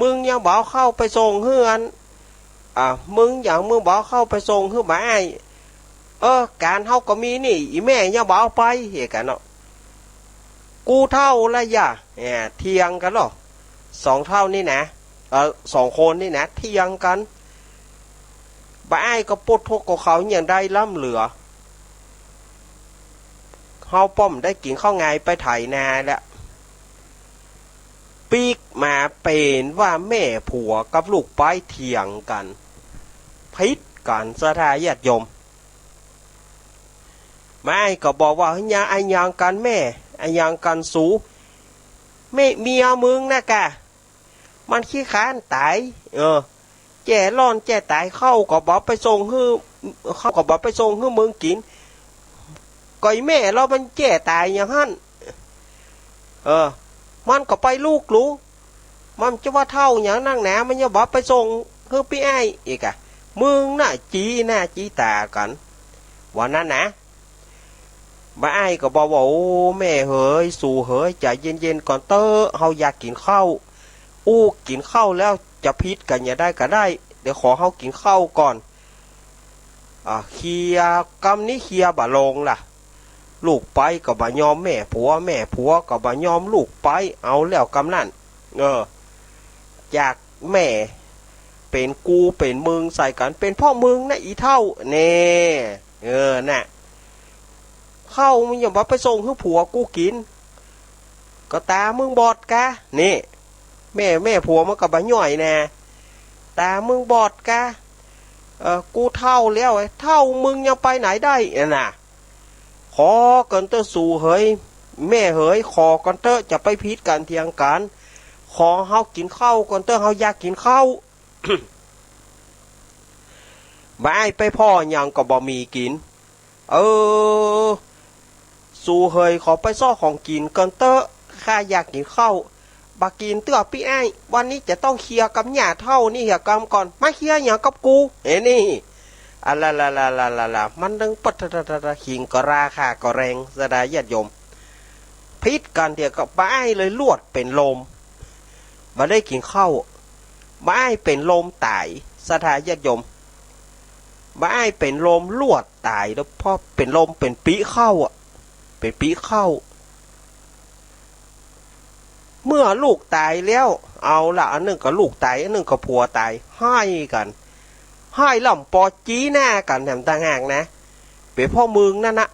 มึงยังบ่เอาข้าวไปส่งหื้ออัน อ่า มึงยัง มึงบ่เอาข้าวไปส่งหื้อบ่าอ้าย เออ ก๋านเฮาก็มีนี่ อี่แม่ยังบ่เอาไป เหียกั๋นเนาะ กูเฒ่าละยะ เนี่ย เถียงกั๋นเนาะ สองเฒ่านี่นะ เออ สองคนนี่นะ เถียงกั๋น บ่าอ้ายก็ปวดทุกข์กับเขาอย่างใดล้ำเหลือ เฮาป้อมได้กิ๋นข้าวงายไปไถนาแล้ว ปิ๊กมาเป๋นว่าแม่ผัวกับลูกปอยเถียงกั๋น ผิดกั๋น ศรัทธาญาติโยม บ่าอ้ายก็บอกว่า เฮ้ย อะหยังกั๋นแม่ อะหยังกั๋นสู แม่ เมียมึงนะกา มันขี้คร้านต๋าย เออ แจ้ร้อนแจ้ต๋าย ข้าวก็บ่ไปส่งหื้อ ข้าวก็บ่ไปส่งหื้อมึงกิ๋น ก็อี่แม่ลาวมันแจ้ต๋ายอย่างหั้น เออ มันก็ไปลูกหลู มันจะว่าเฒ่าหยังนักหนา มันยังบ่ไปส่งหื้อปี้อ้ายอีกอะ มึงน่ะ จี้หน้าจี้ต๋ากั๋น ว่านั้นนะ บ่าอ้ายก็บอกว่า โอ้ แม่เหย สูเหย ใจ๋เย็นๆ ก่อนเต๊อะ เฮาอยากกิ๋นข้าว อู้ กิ๋นข้าวแล้วจะผิดกั๋นอย่างใดก็ได้ เดี๋ยวขอเฮากิ๋นข้าวก่อน อ่า เคลียร์ กำนี้เคลียร์บ่ลงละ ลูกปอยก็บ่ยอมแม่ผัว แม่ผัวก็บ่ยอมลูกปอย เอาแล้วกำนั้น เออ จากแม่เป๋นกูเป๋นมึงใส่กั๋น เป๋นเพราะมึงนะอี่เฒ่า แน่ เออ น่ะ ข้าวมึงยังบ่ไปส่งหื้อผัวกูกิ๋น ก็ต๋ามึงบอดกา นี่ แม่ แม่ผัวมันก็บ่ย่อยแน่ ต๋ามึงบอดกา เออ กูเฒ่าแล้ว เฒ่ามึงยังไปไหนได้ นั่นน่ะ ขอก่อนเต๊อะสูเหย แม่เหย ขอก่อนเต๊อะ จะไปผิดกั๋นเถียงกั๋น ขอเฮากิ๋นข้าวก่อนเต๊อะ เฮาอยากกิ๋นข้าว บ่าอ้ายไปผ่อหยังก็บ่มีกิ๋น เออ สูเหย ขอไปเซาะของกิ๋นก่อนเต๊อะ ข้าอยากกิ๋นข้าว บ่กิ๋นเตื้อปี้อ้าย วันนี้จะต้องเคลียร์กับหญ้าเฒ่านี่เหียกำก่อน มาเคลียร์หยังกับกู เอ้นี่ อะละละละละละละ มันตึงปัดทะทะทะทะ ขิงก็ราคาก็แรง ศรัทธาญาติโยม ผิดกั๋นเถียงกั๋น บ่าอ้ายเลยลวดเป๋นลม บ่ได้กิ๋นข้าว บ่าอ้ายเป๋นลมต๋าย ศรัทธาญาติโยม บ่าอ้ายเป๋นลมลวดต๋าย แล้วเพราะเป๋นลมเป๋นปิ๊ข้าวอะ เป๋นปิ๊ข้าว เมื่อลูกต๋ายแล้ว เอาละ อันนึ่งก็ลูกต๋าย อันนึ่งก็ผัวต๋าย ฮ้ายกั๋น ฮ้ายแล้วปอจี้หน้ากั๋นแถมต่างหากนะ เป๋นเพราะมึงนั่นนะ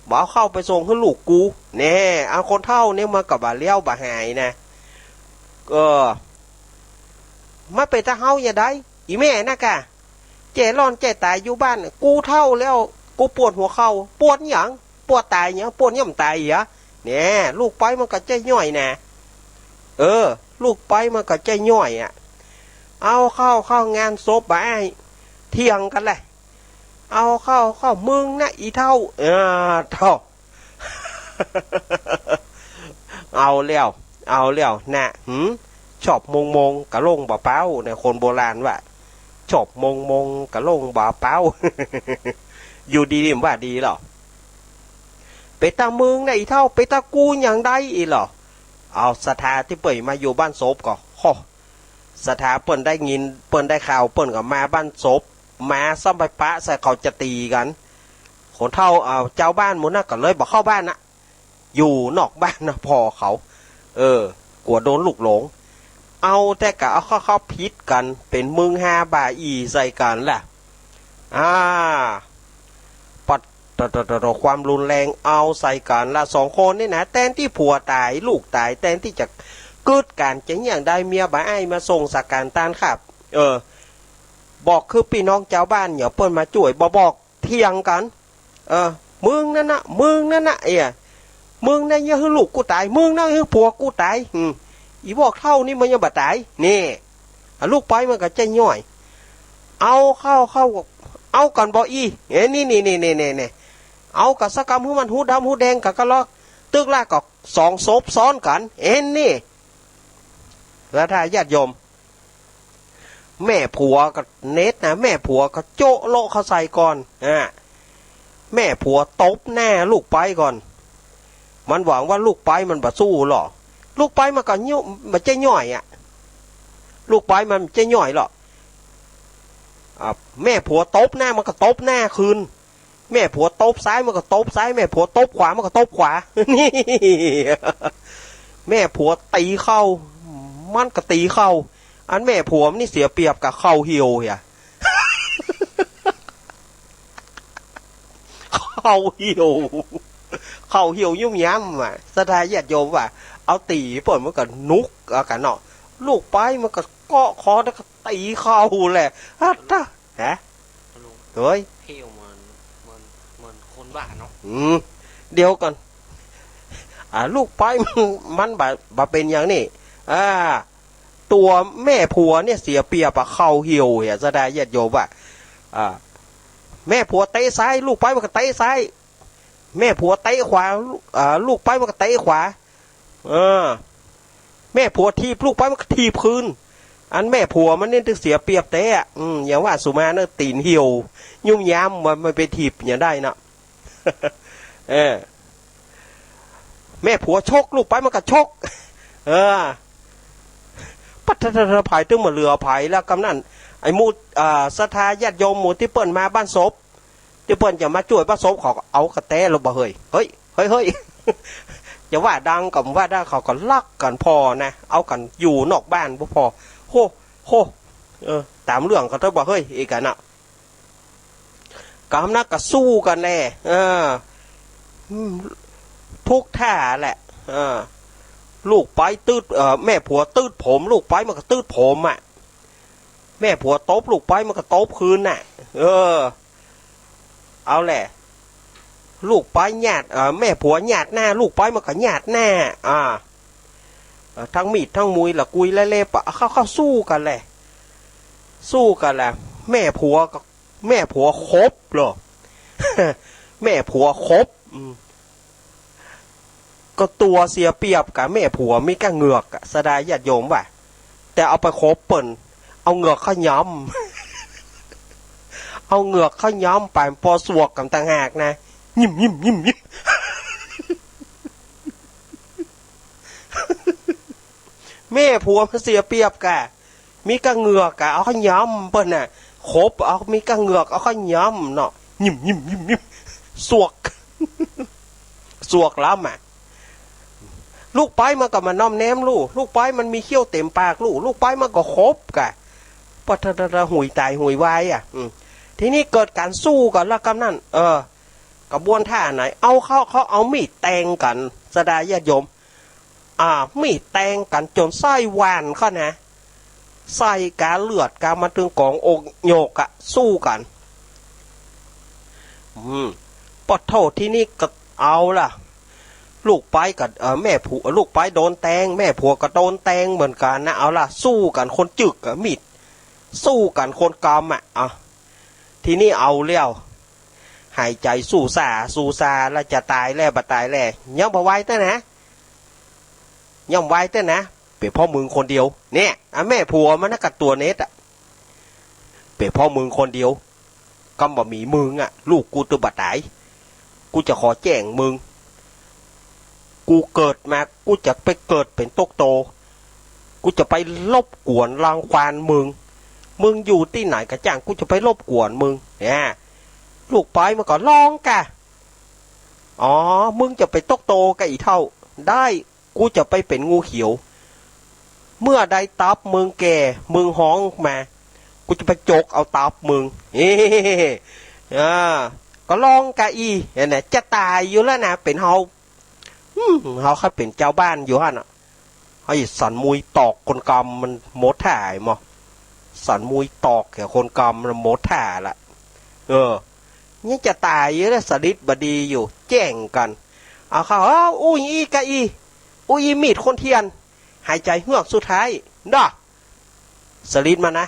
บ่เอาข้าวไปส่งหื้อลูกกู แน่ อันคนเฒ่าเนี่ยมันก็บ่าเลี้ยวบ่าหายนะ เออ มันเป๋นตาเฮาอย่างใด อี่แม่นะกา แจ้ร้อนแจ้ต๋ายอยู่บ้าน กูเฒ่าแล้ว กูปวดหัวเข่า ปวดหยัง ปวดต๋ายหยัง ปวดย่ำต๋ายเหีย แน่ ลูกปอยมันก็ใจ้ย่อยนะ เออ ลูกปอยมันก็ใจ้ย่อยอะ เอาข้าวเข้างานศพบ่าอ้าย เถียงกั๋นแหละ เอาข้าว ข้าวมึงนะอี่เฒ่า เออ เฒ่า เอาแล้ว เอาแล้วนะ หืม ชอบมงมงกะลงบ่าเป๊าเนี่ย คนโบราณว่า ชอบมงมงกะลงบ่าเป๊า อยู่ดีๆ มันว่าดีเหรอ เป๋นตามึงนะอี่เฒ่า เป๋นตากูอย่างใดอี่เหรอ เอาศรัทธาตี้เปิ้นมาอยู่บ้านศพก็ โห ศรัทธาเปิ้นได้ยิน เปิ้นได้ข่าว เปิ้นก็มาบ้านศพ มาซ้ำไปปะใส่เขาจะตี๋กั๋น คนเฒ่า เอ่อ จาวบ้านหมู่นั้นก็เลยบ่เข้าบ้านนะ อยู่นอกบ้านนะ ผ่อเขา เออ กั๋วโดนลูกหลง เอาแต่กะเอาเข้า เข้าผิดกั๋น เป๋นมึงฮาบ่าอี่ใส่กั๋นล่ะ อ่า ปัด โต โต โต โต ความรุนแรงเอาใส่กั๋นละ สองคนนี่นะ แตนตี้ผัวต๋าย ลูกต๋าย แตนตี้จะกึ๊ดกั๋น จะเยียะใด เมียบ่าอ้ายมาส่งสักก๋านตานครับ เออ บอกคือปี้น้องจาวบ้านเนี่ย เปิ้นมาจ้วย บ่บอกเถียงกั๋น เออ มึงนั้นนะ มึงนั้นนะ เอ้ย มึงนั้นอย่าหื้อลูกกูต๋าย มึงนั้นหื้อผัวกูต๋าย อืม อี่วอกเฒ่านี่มันยังบ่ต๋าย นี่ อ่ะ ลูกไปมันก็จะย่อย เอาเข้า เข้า เอากั๋นบ่อี้ เอ้ย นี่ นี่ เอากั๋นสักกำหื้อมันหูดำหูแดงกั๋นก็ลอ ตึกละก็สองศพซ้อนกั๋น เอ้ย นี่ ศรัทธาญาติโยม แม่ผัวก็เน็ตนะ แม่ผัวก็โจ๊ะโละเข้าใส่ก่อน อ่ะ แม่ผัวตบหน้าลูกไปก่อน มันหวังว่าลูกไปมันบ่สู้หรอ ลูกไปมันก็เยียะ มันจะย่อยอะ ลูกไปมันจะย่อยหรอ อ่ะ แม่ผัวตบหน้ามันก็ตบหน้าคืน แม่ผัวตบซ้ายมันก็ตบซ้าย แม่ผัวตบขวามันก็ตบขวา นี่ แม่ผัวตี๋เข่า มันก็ตี๋เข่า อันแม่ผัวมันนี่เสียเปรียบกับเข่าเหี่ยวเหีย เข่าเหี่ยว เข่าเหี่ยวยุ่มย้ำว่ะ ศรัทธาญาติโยมว่า เอาตี๋เปิ้นมันก็นุกเอากั๋นเนาะ ลูกไปมันก็เกาะคอแล้วก็ตี๋เข่าแหละ อัตตา ฮะ ลุง เฮ้ย เหี่ยวเหมือน เหมือน เหมือนคนบ้าเนาะ อืม เดี๋ยวก่อน อ่า ลูกไปมัน มันบ่ บ่เป๋นอย่างนี้ อ่า ตั๋วแม่ผัวเนี่ยเสียเปรียบอะ เข่าเหี่ยวเหีย ศรัทธาญาติโยมว่า อ่า แม่ผัวเตะซ้าย ลูกไปมันก็เตะซ้าย แม่ผัวเตะขวา ลูก อ่า ลูกไปมันก็เตะขวา เออ แม่ผัวถีบลูกไปมันก็ถีบคืน อันแม่ผัวมันนี่ตึงเสียเปรียบแต๊อะ อืม อย่างว่าสุมาเนอะ ตี๋นเหี่ยว ยุ่มย้ำ มัน มันไปถีบอย่างได้เนาะ เออ แม่ผัวชกลูกไปมันก็ชก เออ ปัดทะทะทะ ผายตึงบ่เหลือผายแล้วกำนั้น ไอ้หมู่ อ่า ศรัทธาญาติโยมหมู่ตี้เปิ้นมาบ้านศพ ตี้เปิ้นจะมาจ้วยบ้านศพ เขาก็เอากระแตลงบ่เฮ้ย เฮ้ย เฮ้ย เฮ้ย จะว่าดังก็บ่ว่าได้ เขาก็ฮักกั๋นผ่อนะ เอากั๋นอยู่นอกบ้านบ่ผ่อ โห โห เออ ต๋ามเรื่องเขาเต๊อะบ่เฮ้ย อีกอันน่ะ กำนักก็สู้กั๋นแหละ เออ อืม ทุกท่าแหละ เออ ลูกไปตืด เออ แม่ผัวตืดผม ลูกไปมันก็ตืดผมอะ แม่ผัวตบลูกไปมันก็ตบคืนน่ะ เออ เอาแหละ ลูกไปหยาด เออ แม่ผัวหยาดหน้า ลูกไปมันก็หยาดหน้า อ่า เออ ทั้งมีดทั้งมุยละกุยและเล็บอะ เข้า เข้าสู้กั๋นแหละ สู้กั๋นแหละ แม่ผัวก็ แม่ผัวขบเหรอ แม่ผัวขบ อืม ก็ตั๋วเสียเปรียบกับแม่ผัวมีก้าเหงือกอะ ศรัทธาญาติโยมว่า แต่เอาไปขบเปิ้น เอาเหงือกเขย้ำ เอาเหงือกเขย้ำไป ปอสวกกั๋นต่างหากนะ ยิ้ม ยิ้ม ยิ้ม ยิ้ม แม่ผัวมันเสียเปรียบกะ มีก้าเหงือกกะ เอาเขย้ำเปิ้นน่ะ ขบเอา มีก้าเหงือก เอาเขย้ำเนาะ ยิ้ม ยิ้ม ยิ้ม ยิ้ม สวก สวกล้ำอะ ลูกไปมันก็มาน้อมแนมลู่ ลูกไปมันมีเขี้ยวเต็มปากลู่ ลูกไปมันก็ขบกะ ปะทะทะทะ หุยต๋ายหุยวายอะ อืม ทีนี้เกิดก๋านสู้กั๋นละกำนั้น เออ กระบวนท่าไหน เอาเข้า เขาเอามีดแตงกั๋น ศรัทธาญาติโยม อ่า มีดแตงกั๋นจ๋นไส้หว่านเข้านะ ไส้ก๋าเลือดก๋ามาตึงก๋องอกโยกอะ สู้กั๋น อืม ปะโธ่ ทีนี้ก็เอาละ ลูกไปกับ เอ่อ แม่ผัว ลูกไปโดนแตง แม่ผัวก็โดนแตงเหมือนกั๋นนะ เอาละ สู้กั๋นคนจึกอะ มีด สู้กั๋นคนกำอะ อ่ะ ทีนี้เอาแล้ว หายใจ๋สู้ซ่า สู้ซ่า แล้วจะต๋ายแล้ว บ่ต๋ายแล้ว ยังบ่วายเตื้อนะ ยังบ่วายเตื้อนะ เป๋นเพราะมึงคนเดียว เนี่ย อ่ะ แม่ผัวมันนะ กับตั๋วเน็ตอะ เป๋นเพราะมึงคนเดียว กำบ่มีมึงอะ ลูกกูตึงบ่ต๋าย กูจะขอแจ้งมึง กูเกิดมา กูจะไปเกิดเป๋นตุ๊กโต กูจะไปรบกวนรังควานมึง มึงอยู่ตี้ไหนก็จ้าง กูจะไปรบกวนมึง เนี่ย ลูกไปมันก็ฮ้องกะ อ๋อ มึงจะเป๋นตุ๊กโตกะอี่เฒ่า ได้ กูจะไปเป๋นงูเขียว เมื่อใดตับมึงแก่ มึงฮ้องมา กูจะไปจกเอาตับมึง เฮ้ อ่า ก็ฮ้องกะอี้ หั้นแหละ จะต๋ายอยู่แล้วนะ เป๋นเฮา อืม เฮาใค่เป๋นจาวบ้านอยู่หั้นน่ะ เฮาสันมุยตอกคนกำมันหมดท่าไอ้หมอ สันมุยตอกแก่คนกำหมดท่าละ เออ ยังจะต๋ายอยู่นะ สะดิดบ่ดีอยู่ แจ้งกั๋น เอาเข้า เอ้า อู้อี้กะอี้ อู้อี้มีดคนเทียน หายใจ๋เฮือกสุดท้าย น่ะ สะดิดมานะ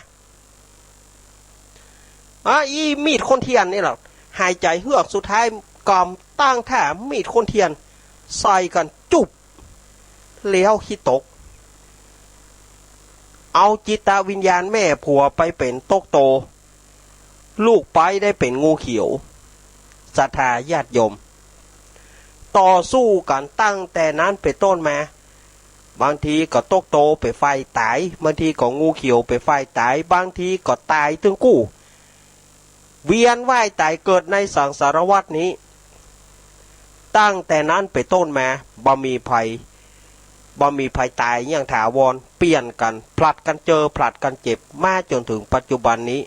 อ้า อี้มีดคนเทียนนี่แหละ หายใจ๋เฮือกสุดท้าย กำตั้งท่ามีดคนเทียน ใส่กั๋นจุบ แล้วขี้ตก เอาจิตวิญญาณแม่ผัวไปเป๋นต๊กโต ลูกใป๊ได้เป๋นงูเขียว ศรัทธาญาติโยม ต่อสู้กั๋นตั้งแต่นั้นเป๋นต้นมา บางทีก็ต๊กโตเป๋นฝ่ายต๋าย บางทีก็งูเขียวเป๋นฝ่ายต๋าย บางทีก็ต๋ายตึงกู้ เวียนว่ายต๋ายเกิดในสังสารวัฏนี้ ตั้งแต่นั้นเป๋นต้นมา บ่มีใผ บ่มีใผต๋ายอย่างถาวร เปลี่ยนกั๋น ผลัดกั๋นเจอ ผลัดกั๋นเจ็บ มาจ๋นเถิงปัจจุบันนี้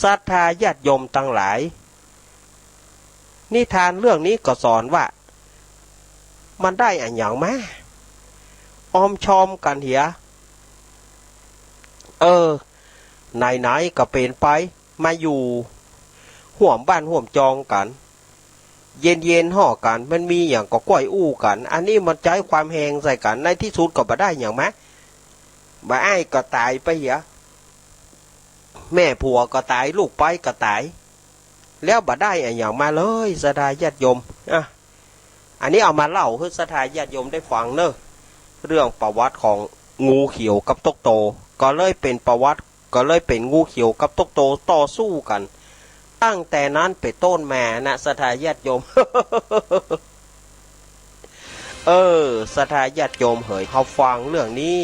ศรัทธาญาติโยมตังหลาย นิทานเรื่องนี้ก็สอนว่า มันได้อะหยังมา ออมชอมกั๋นเหีย เออ ไหนๆ ก็เป๋นไป มาอยู่ฮ่วมบ้านฮ่วมจองกั๋น เย็นๆ ฮ้อกั๋น มันมีหยังก็ก้อยอู้กั๋น อันนี้มันใจ๊ความแฮงใส่กั๋น ในตี้สุดก็บ่ได้หยังมา บ่าอ้ายก็ต๋ายไปเหีย แม่ผัวก็ต๋าย ลูกใป๊ก็ต๋าย แล้วบ่ได้อะหยังมาเลย ศรัทธาญาติโยม อ่ะ อันนี้เอามาเล่าหื้อศรัทธาญาติโยมได้ฟังเน่อ เรื่องประวัติของงูเขียวกับต๊กโต ก็เลยเป๋นประวัติ ก็เลยเป๋นงูเขียวกับต๊กโตต่อสู้กั๋น ตั้งแต่นั้นเป๋นต้นมานะ ศรัทธาญาติโยม เออ ศรัทธาญาติโยมเหย เฮาฟังเรื่องนี้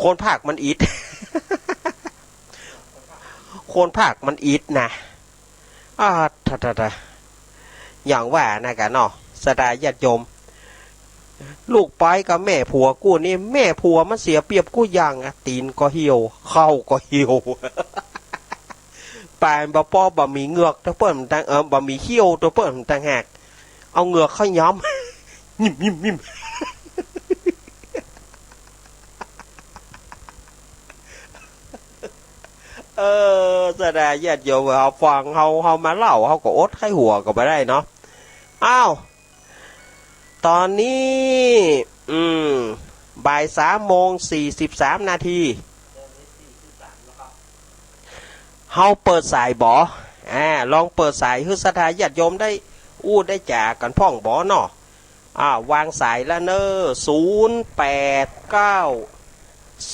คนพากย์มันอิด คนพากย์มันอิดนะ อ่า ทะ ทะ ทะ อย่างว่านะกะเนาะ ศรัทธาญาติโยม ลูกใป๊กับแม่ผัวกู้นี้ แม่ผัวมันเสียเปรียบกู้อย่างอะ ตี๋นก็เหี่ยว เข่าก็เหี่ยว ปานบ่ป้อบ่มีเหงือกตะเปิ้นต่าง เอ่อ บ่มีเขี้ยวตะเปิ้นต่างหาก เอาเหงือกเข้าย้ำ นิ่มๆๆ เออ ศรัทธาญาติโยม เฮาฟัง เฮา เฮามาเล่า เฮาก็อดใค่หัวก็บ่ได้เนาะ อ้าว ต๋อนนี้ อืม บ่ายสามโมงสี่สิบสามนาที เฮาเปิดสายบ่ อ่า ลองเปิดสายหื้อศรัทธาญาติโยมได้อู้ได้จ๋ากั๋นพ่องบ่เนาะ อ่า วางสายละเน่อ ศูนย์แปดเก้า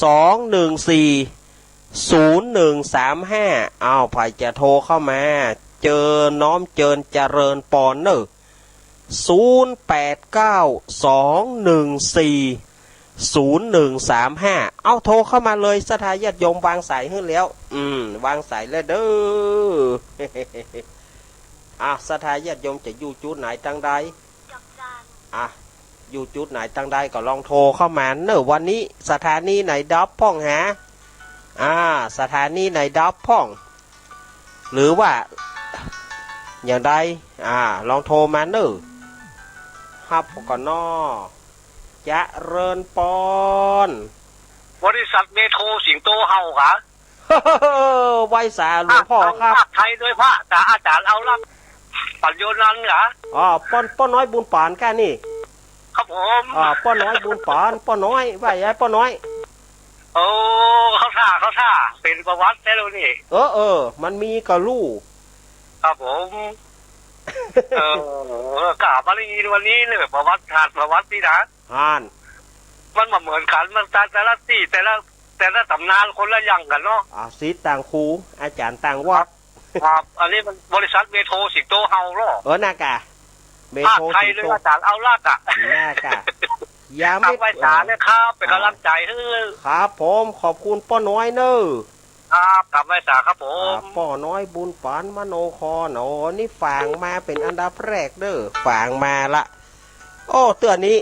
สองหนึ่งสี่ ศูนย์หนึ่งสามห้า อ้าว ใผจะโทรเข้ามา เจิญน้อมเจิญเจริญปอนเน่อ ศูนย์แปดเก้า สองหนึ่งสี่ ศูนย์หนึ่งสามห้า เอ้า โทรเข้ามาเลย ศรัทธาญาติโยม วางสายหื้อแล้ว อืม วางสายแล้วเด้อ อ่ะ ศรัทธาญาติโยมจะอยู่จุดไหนตังใด อ่ะ อยู่จุดไหนตังใดก็ลองโทรเข้ามาเน่อ วันนี้สถานีไหนดับพ่องหา อ่า สถานีไหนดับพ่อง หรือว่า อย่างใด อ่า ลองโทรมาเน่อ ฮับก่อนน้อ เจริญปอน บริษัทเมโทรสิงโตเห่าค่ะ ไหว้สาหลวงพ่อครับ ภาคไทยด้วยพระ แต่อาจารย์เอาละ ปัญโยนันท์เหรอ อ๋อ ป้อ ป้อน้อยบุญปานก้านี่ ครับผม อ่า ป้อน้อยบุญปาน ป้อน้อย ว่าไงป้อน้อย โอ้ เข้าท่า เข้าท่า เป๋นประวัติแต๊ลูกนี่ เออ เออ มันมีก็ฮู้ ครับผม เออ กล้ามาได้ยินวันนี้เนี่ย ประวัติศาสตร์ ประวัตินี่นะ ฮั่น มันบ่เหมือนกั๋น มันแต่ แต่ละตี้ แต่ละ แต่ละต๋ำนานคนละอย่างกั๋นเนาะ อ่า ศิษย์ต่างครู อาจ๋ารย์ต่างวัด ครับ อันนี้มันบริษัทเมโทรสิงโตเห่าเนาะ เออ น่ากะ เมโทรสิงโต ภาคไทยด้วยอาจ๋ารย์เอาละกะ น่ากะ อย่าไม่ ฝากไหว้สานะครับ เป๋นก๋ำลังใจ๋หื้อ ครับผม ขอบคุณป้อน้อยเน่อ ครับ กราบไหว้สาครับผม อ่า ป้อน้อยบุญปานมโนคร โอ้ นี่ฝากมาเป๋นอันดับแรกเน่อ ฝากมาละ โอ้ เตื้อนี้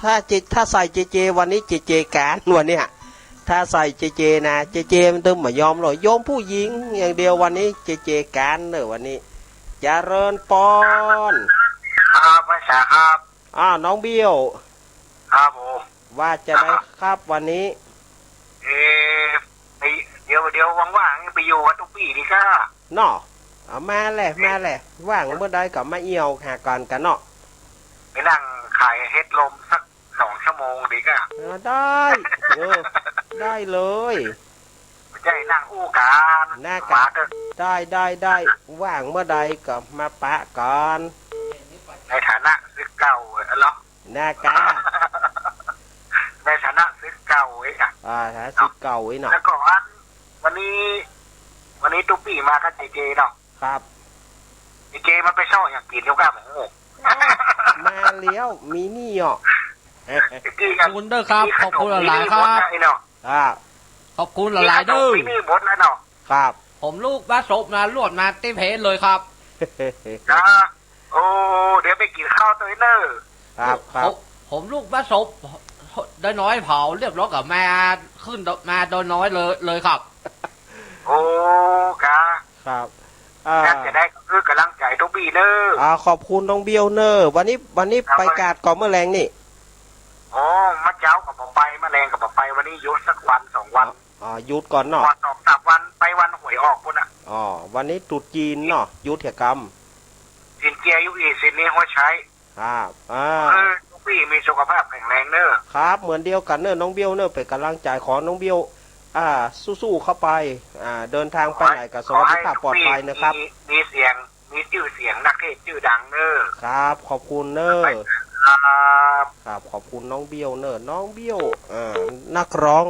ถ้าเจ ถ้าใส่เจเจวันนี้ เจเจก๋านวันเนี้ย ถ้าใส่เจเจนะ เจเจมันตึงบ่ยอมหรอก โยมผู้หญิงอย่างเดียววันนี้ เจเจก๋านเน่อวันนี้ เจริญปอน ครับ ไหว้สาครับ อ้าว น้องเบี้ยว ครับผม ว่าจะไดครับวันนี้ เอ เออ ไป เดี๋ยว เดี๋ยวว่างๆ ไปอยู่วัดตุ๊กปี้ดีก้า เนาะ เอามาแหละ มาแหละ ว่างเมื่อใดก็มาเอี่ยวหากั๋นกั๋นเนาะ ไปนั่งขายเห็ดลมสักสองชั่วโมงดีก้า เออ ได้ เออ ได้เลย บ่ใจ้นั่งอู้กั๋น นะก้า มาเถอะ ได้ ได้ ได้ ว่างเมื่อใดก็มาปะกั๋น ในฐานะศิษย์เก่าเหรอ นะก้า ในฐานะศิษย์เก่าเองอะ อ่า ฐานะศิษย์เก่าเองเนาะ แล้วก็วัน วันนี้ วันนี้ตุ๊กปี้มากับเจเจเนาะ ครับ เจเจมันไปเซาะหยังกิ๋นอยู่ก้า โอ้โห มาแล้ว มีนี่อ่ะ ขอบคุณเด้อครับ ขอบคุณหลายๆ ครับ ไอ้เนาะ ครับ ขอบคุณหลายๆ เด้อ มีนี่หมดแล้วเนาะ ครับ ผมลูกบ้าศพนะ ลวดมาตี้เพจเลยครับ นะ โอ้ เดี๋ยวไปกิ๋นข้าวตวยเน่อ ครับ ครับ ผม ผมลูกบ้าศพ ได้น้อยเผาเรียบร้อยก็มาขึ้น มาดอยน้อยเลย เลยครับ โอ้ ครับ ครับ อ่า จะได้คือกำลังใจ๋ตุ๊กปี้เน่อ อ่า ขอบคุณน้องเบี้ยวเน่อ วันนี้ วันนี้ ครับ ไปกาดก่อเมื่อแลงนี่ อ๋อ เมื่อเจ๊าก็บ่ไป เมื่อแลงก็บ่ไป วันนี้หยุดสักวันสองวัน อ๋อ หยุดก่อนเนาะ ก่อนสองสามวัน ไปวันหวยออกปู๊นน่ะ อ๋อ วันนี้ตรุษจีนเนาะ หยุดเหียกำ ศีลเจียอยู่อีก ศีลนี้หัวใช้ ครับ อ่า เออ ตุ๊กปี้มีสุขภาพแข็งแรงเน่อ ครับ เหมือนเดียวกั๋นเน่อ น้องเบี้ยวเน่อ เป๋นกำลังใจ๋ ขอน้องเบี้ยว อ่า สู้ๆ เข้าไป อ่า เดินทางไปไหนก็สวัสดิภาพปลอดภัยนะครับ ขอให้ตุ๊กปี้มี มีเสียง มีจื้อเสียงนักเทศน์จื้อดังเน่อ ครับ ขอบคุณเน่อ ครับ ครับ ขอบคุณน้องเบี้ยวเน่อ น้องเบี้ยว อ่า นักร้อง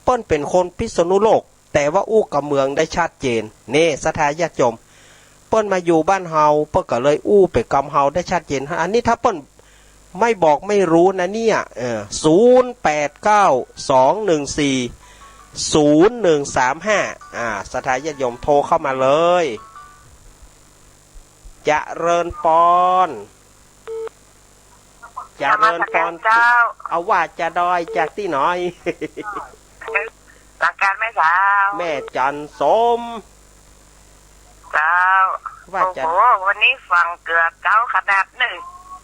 เปิ้นเป๋นคนพิษณุโลก แต่ว่าอู้กำเมืองได้ชัดเจน นี่ ศรัทธาญาติโยม เปิ้นมาอยู่บ้านเฮา เปิ้นก็เลยอู้เป๋นกำเฮาได้ชัดเจน อันนี้ถ้าเปิ้นไม่บอกไม่รู้นะเนี่ย เออ ศูนย์แปดเก้า สองหนึ่งสี่ ศูนย์หนึ่งสามห้า อ่า ศรัทธาญาติโยมโทรเข้ามาเลย เจริญปอน เจริญปอน นมัสก๋านเจ้า เอาว่าจะดอยจากตี้ไหน หลังการแม่สาว แม่จันทร์สม เจ้า ว่าจะ โอ้โห วันนี้ฟังเกือบเจ้าขนาดหนึ่ง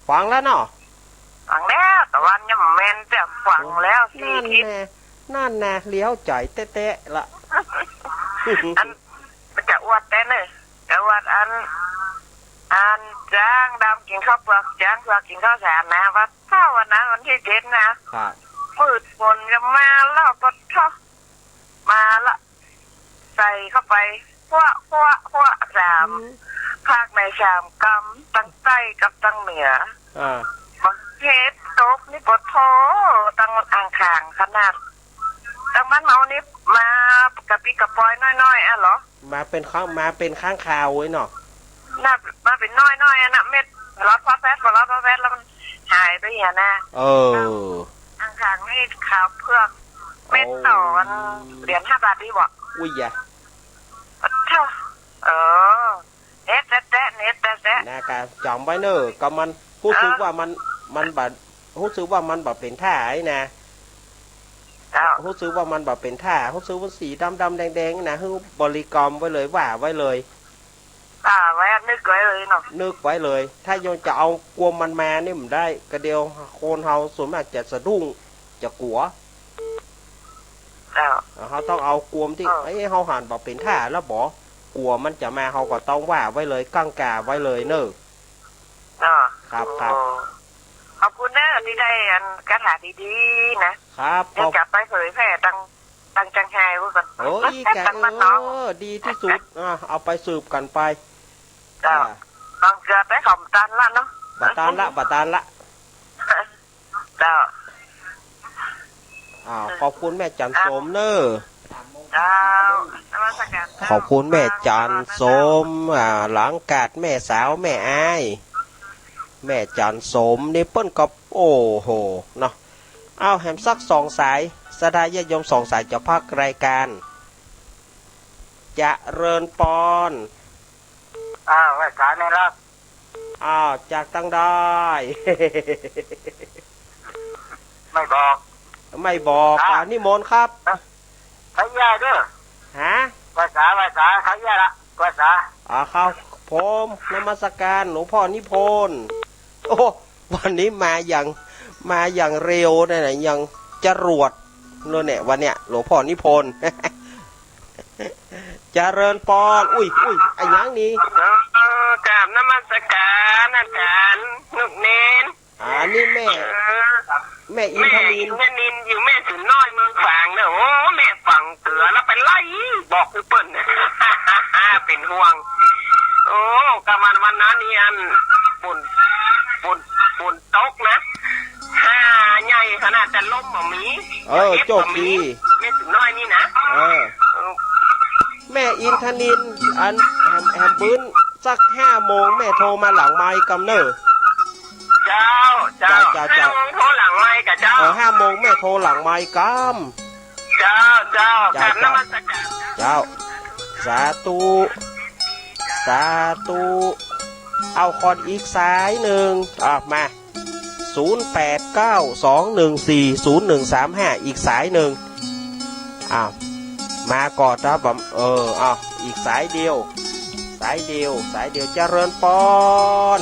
ฟังแล้วเนาะ ฟังแล้ว แต่ว่ายังแม่นแต่ฟังแล้วสี่คลิป นั่นแน่ นั่นแน่ เลี้ยวใจ๋แต๊ๆ ละ อัน มันจะอวดแต๊เน่อ จะอวดอัน อันจ๊างดำกิ๋นข้าวเปลือก จ๊างเผือกกิ๋นข้าวสารนะ ว่าถ้าวันนั้นวันตี้เจ็ดนะ ครับ มืดฝนจะมาแล้ว ปะโธ่ มาละ ใส่เข้าไป หัว หัว หัว สาม อืม ภาคในสามกำ ตังใต้กับตังเหนือ อ่า บักเห็ดตกนี่ ปะโธ่ ตังอ่างขางขนาด ตังบ้านเฮานี่มากระปี้กระปอยน้อยๆ อะเหรอ มาเป๋นครั้ง มาเป๋นครั้งคราวเว้ยเนาะ น่ะ มาเป๋นน้อยๆ อะน่ะ เม็ด พอลอดพอแฟด พอลอดพอแฟด แล้วมันหายไปเหียนะ เออ อ่างขางนี่ขาวเผือก เม็ดต่อวัน โอ้ เหรียญห้าบาทดีบ่ อุ้ยยะ ปะโธ่ เออ เน็ตแต๊ๆ เน็ตแต๊ๆ นะ ก็จ๋ำไว้เน่อ ก็มัน ฮู้สึก เออ ว่ามัน มันบ่ ฮู้สึกว่ามันบ่เป๋นท่าไอ้นะ เจ้า ฮู้สึกว่ามันบ่เป๋นท่า ฮู้สึกว่าสีดำๆ แดงๆ นี่นะ หื้อบริกรรมไว้เลย ว่าไว้เลย อ่า ไว้ นึกไว้เลยเนาะ นึกไว้เลย ถ้ายังจะเอากวมมันมานี่บ่ได้ กะเดียวคนเฮาส่วนมากจะสะดุ้ง จะกั๋ว เจ้า เฮาต้องเอากวมตี้ เออ เอ้ย เฮาหันบ่เป๋นท่าแล้วบ่ กั๋วมันจะมา เฮาก็ต้องว่าไว้เลย กั๋งกาไว้เลยเน่อ เนาะ ครับ ครับ โอ้ ขอบคุณเน่อ ตี้ได้อันคาถาดีๆ นะ ครับ เดี๋ยวจะไปเผยแผ่ตัง ตังเจียงไฮ้พู้นก่อน โอ้ย อีกอะ ตังบ้านนอก เออ ดีตี้สุด อ่ะ เอาไปสืบกั๋นไป เจ้า อ่ะ บางเกือไปขำตันละเนาะ บ่ตันละ บ่ตันละ เจ้า อ่า ขอบคุณแม่จันทร์สมเน่อ เจ้า นมัสก๋านเจ้า ขอบคุณแม่จันทร์สม อ่า หลังกาดแม่สาวแม่อ้าย แม่จันทร์สมนี่เปิ้นก็ โอ้โห เนาะ เอาแหมสักสองสาย ศรัทธาญาติโยมสองสายจะพักรายการ เจริญปอน อ้าว ไหว้สาแม่ลักษณ์ อ้าว จากตังใด ไม่บอก ไม่บอก อ่ะ อ่า นิมนต์ครับ ขออนุญาตเด้อ ฮะ ไหว้สา ไหว้สา ขออนุญาตละ ไหว้สา อ่า ครับผม นมัสการหลวงพ่อนิพนธ์ โอ้ วันนี้มาอย่าง มาอย่างเร็วนะ อย่างจรวด แล้วเนี่ย วันเนี้ย หลวงพ่อนิพนธ์ เจริญปอน อุ้ย อุ้ย อะหยังนี่ เออ กราบนมัสการอาจ๋ารย์นุกเนน อันนี้แม่ เออ แม่อินทนิล แม่อินทนิลอยู่แม่สูนน้อยเมืองฝางเน่อ โอ้ แม่ฟังเตื้อแล้วเป๋นไร บอกหื้อเปิ้น เป๋นห่วง โอ้ กลางวันวันนั้นนี่อัน ฝน ฝน ฝนตกนะ ฮ่าใหญ่ขนาด แต่ลมบ่มี เออ เจ็บบ่มี โจคดี แม่สูนน้อยนี่นะ เออ เออ แม่อินทนิล อันแหม แหมปื๊นสักห้าโมงแม่โทรมาหลังไมค์กำเน่อ เจ้า เจ้า เจ้า เจ้า ห้าโมงโทรหลังไมค์ก่ะเจ้า เออ ห้าโมงแม่โทรหลังไมค์กำ เจ้า เจ้า เจ้า กราบนมัสการ เจ้า สาธุ สาธุ เอาก่อนอีกสายนึ่ง อ่ะ มา ศูนย์แปดเก้า สองหนึ่งสี่ ศูนย์หนึ่งสามห้า อีกสายนึ่ง อ่ะ มาก่อนครับผม เออ เอา อีกสายเดียว สายเดียว สายเดียว เจริญปอน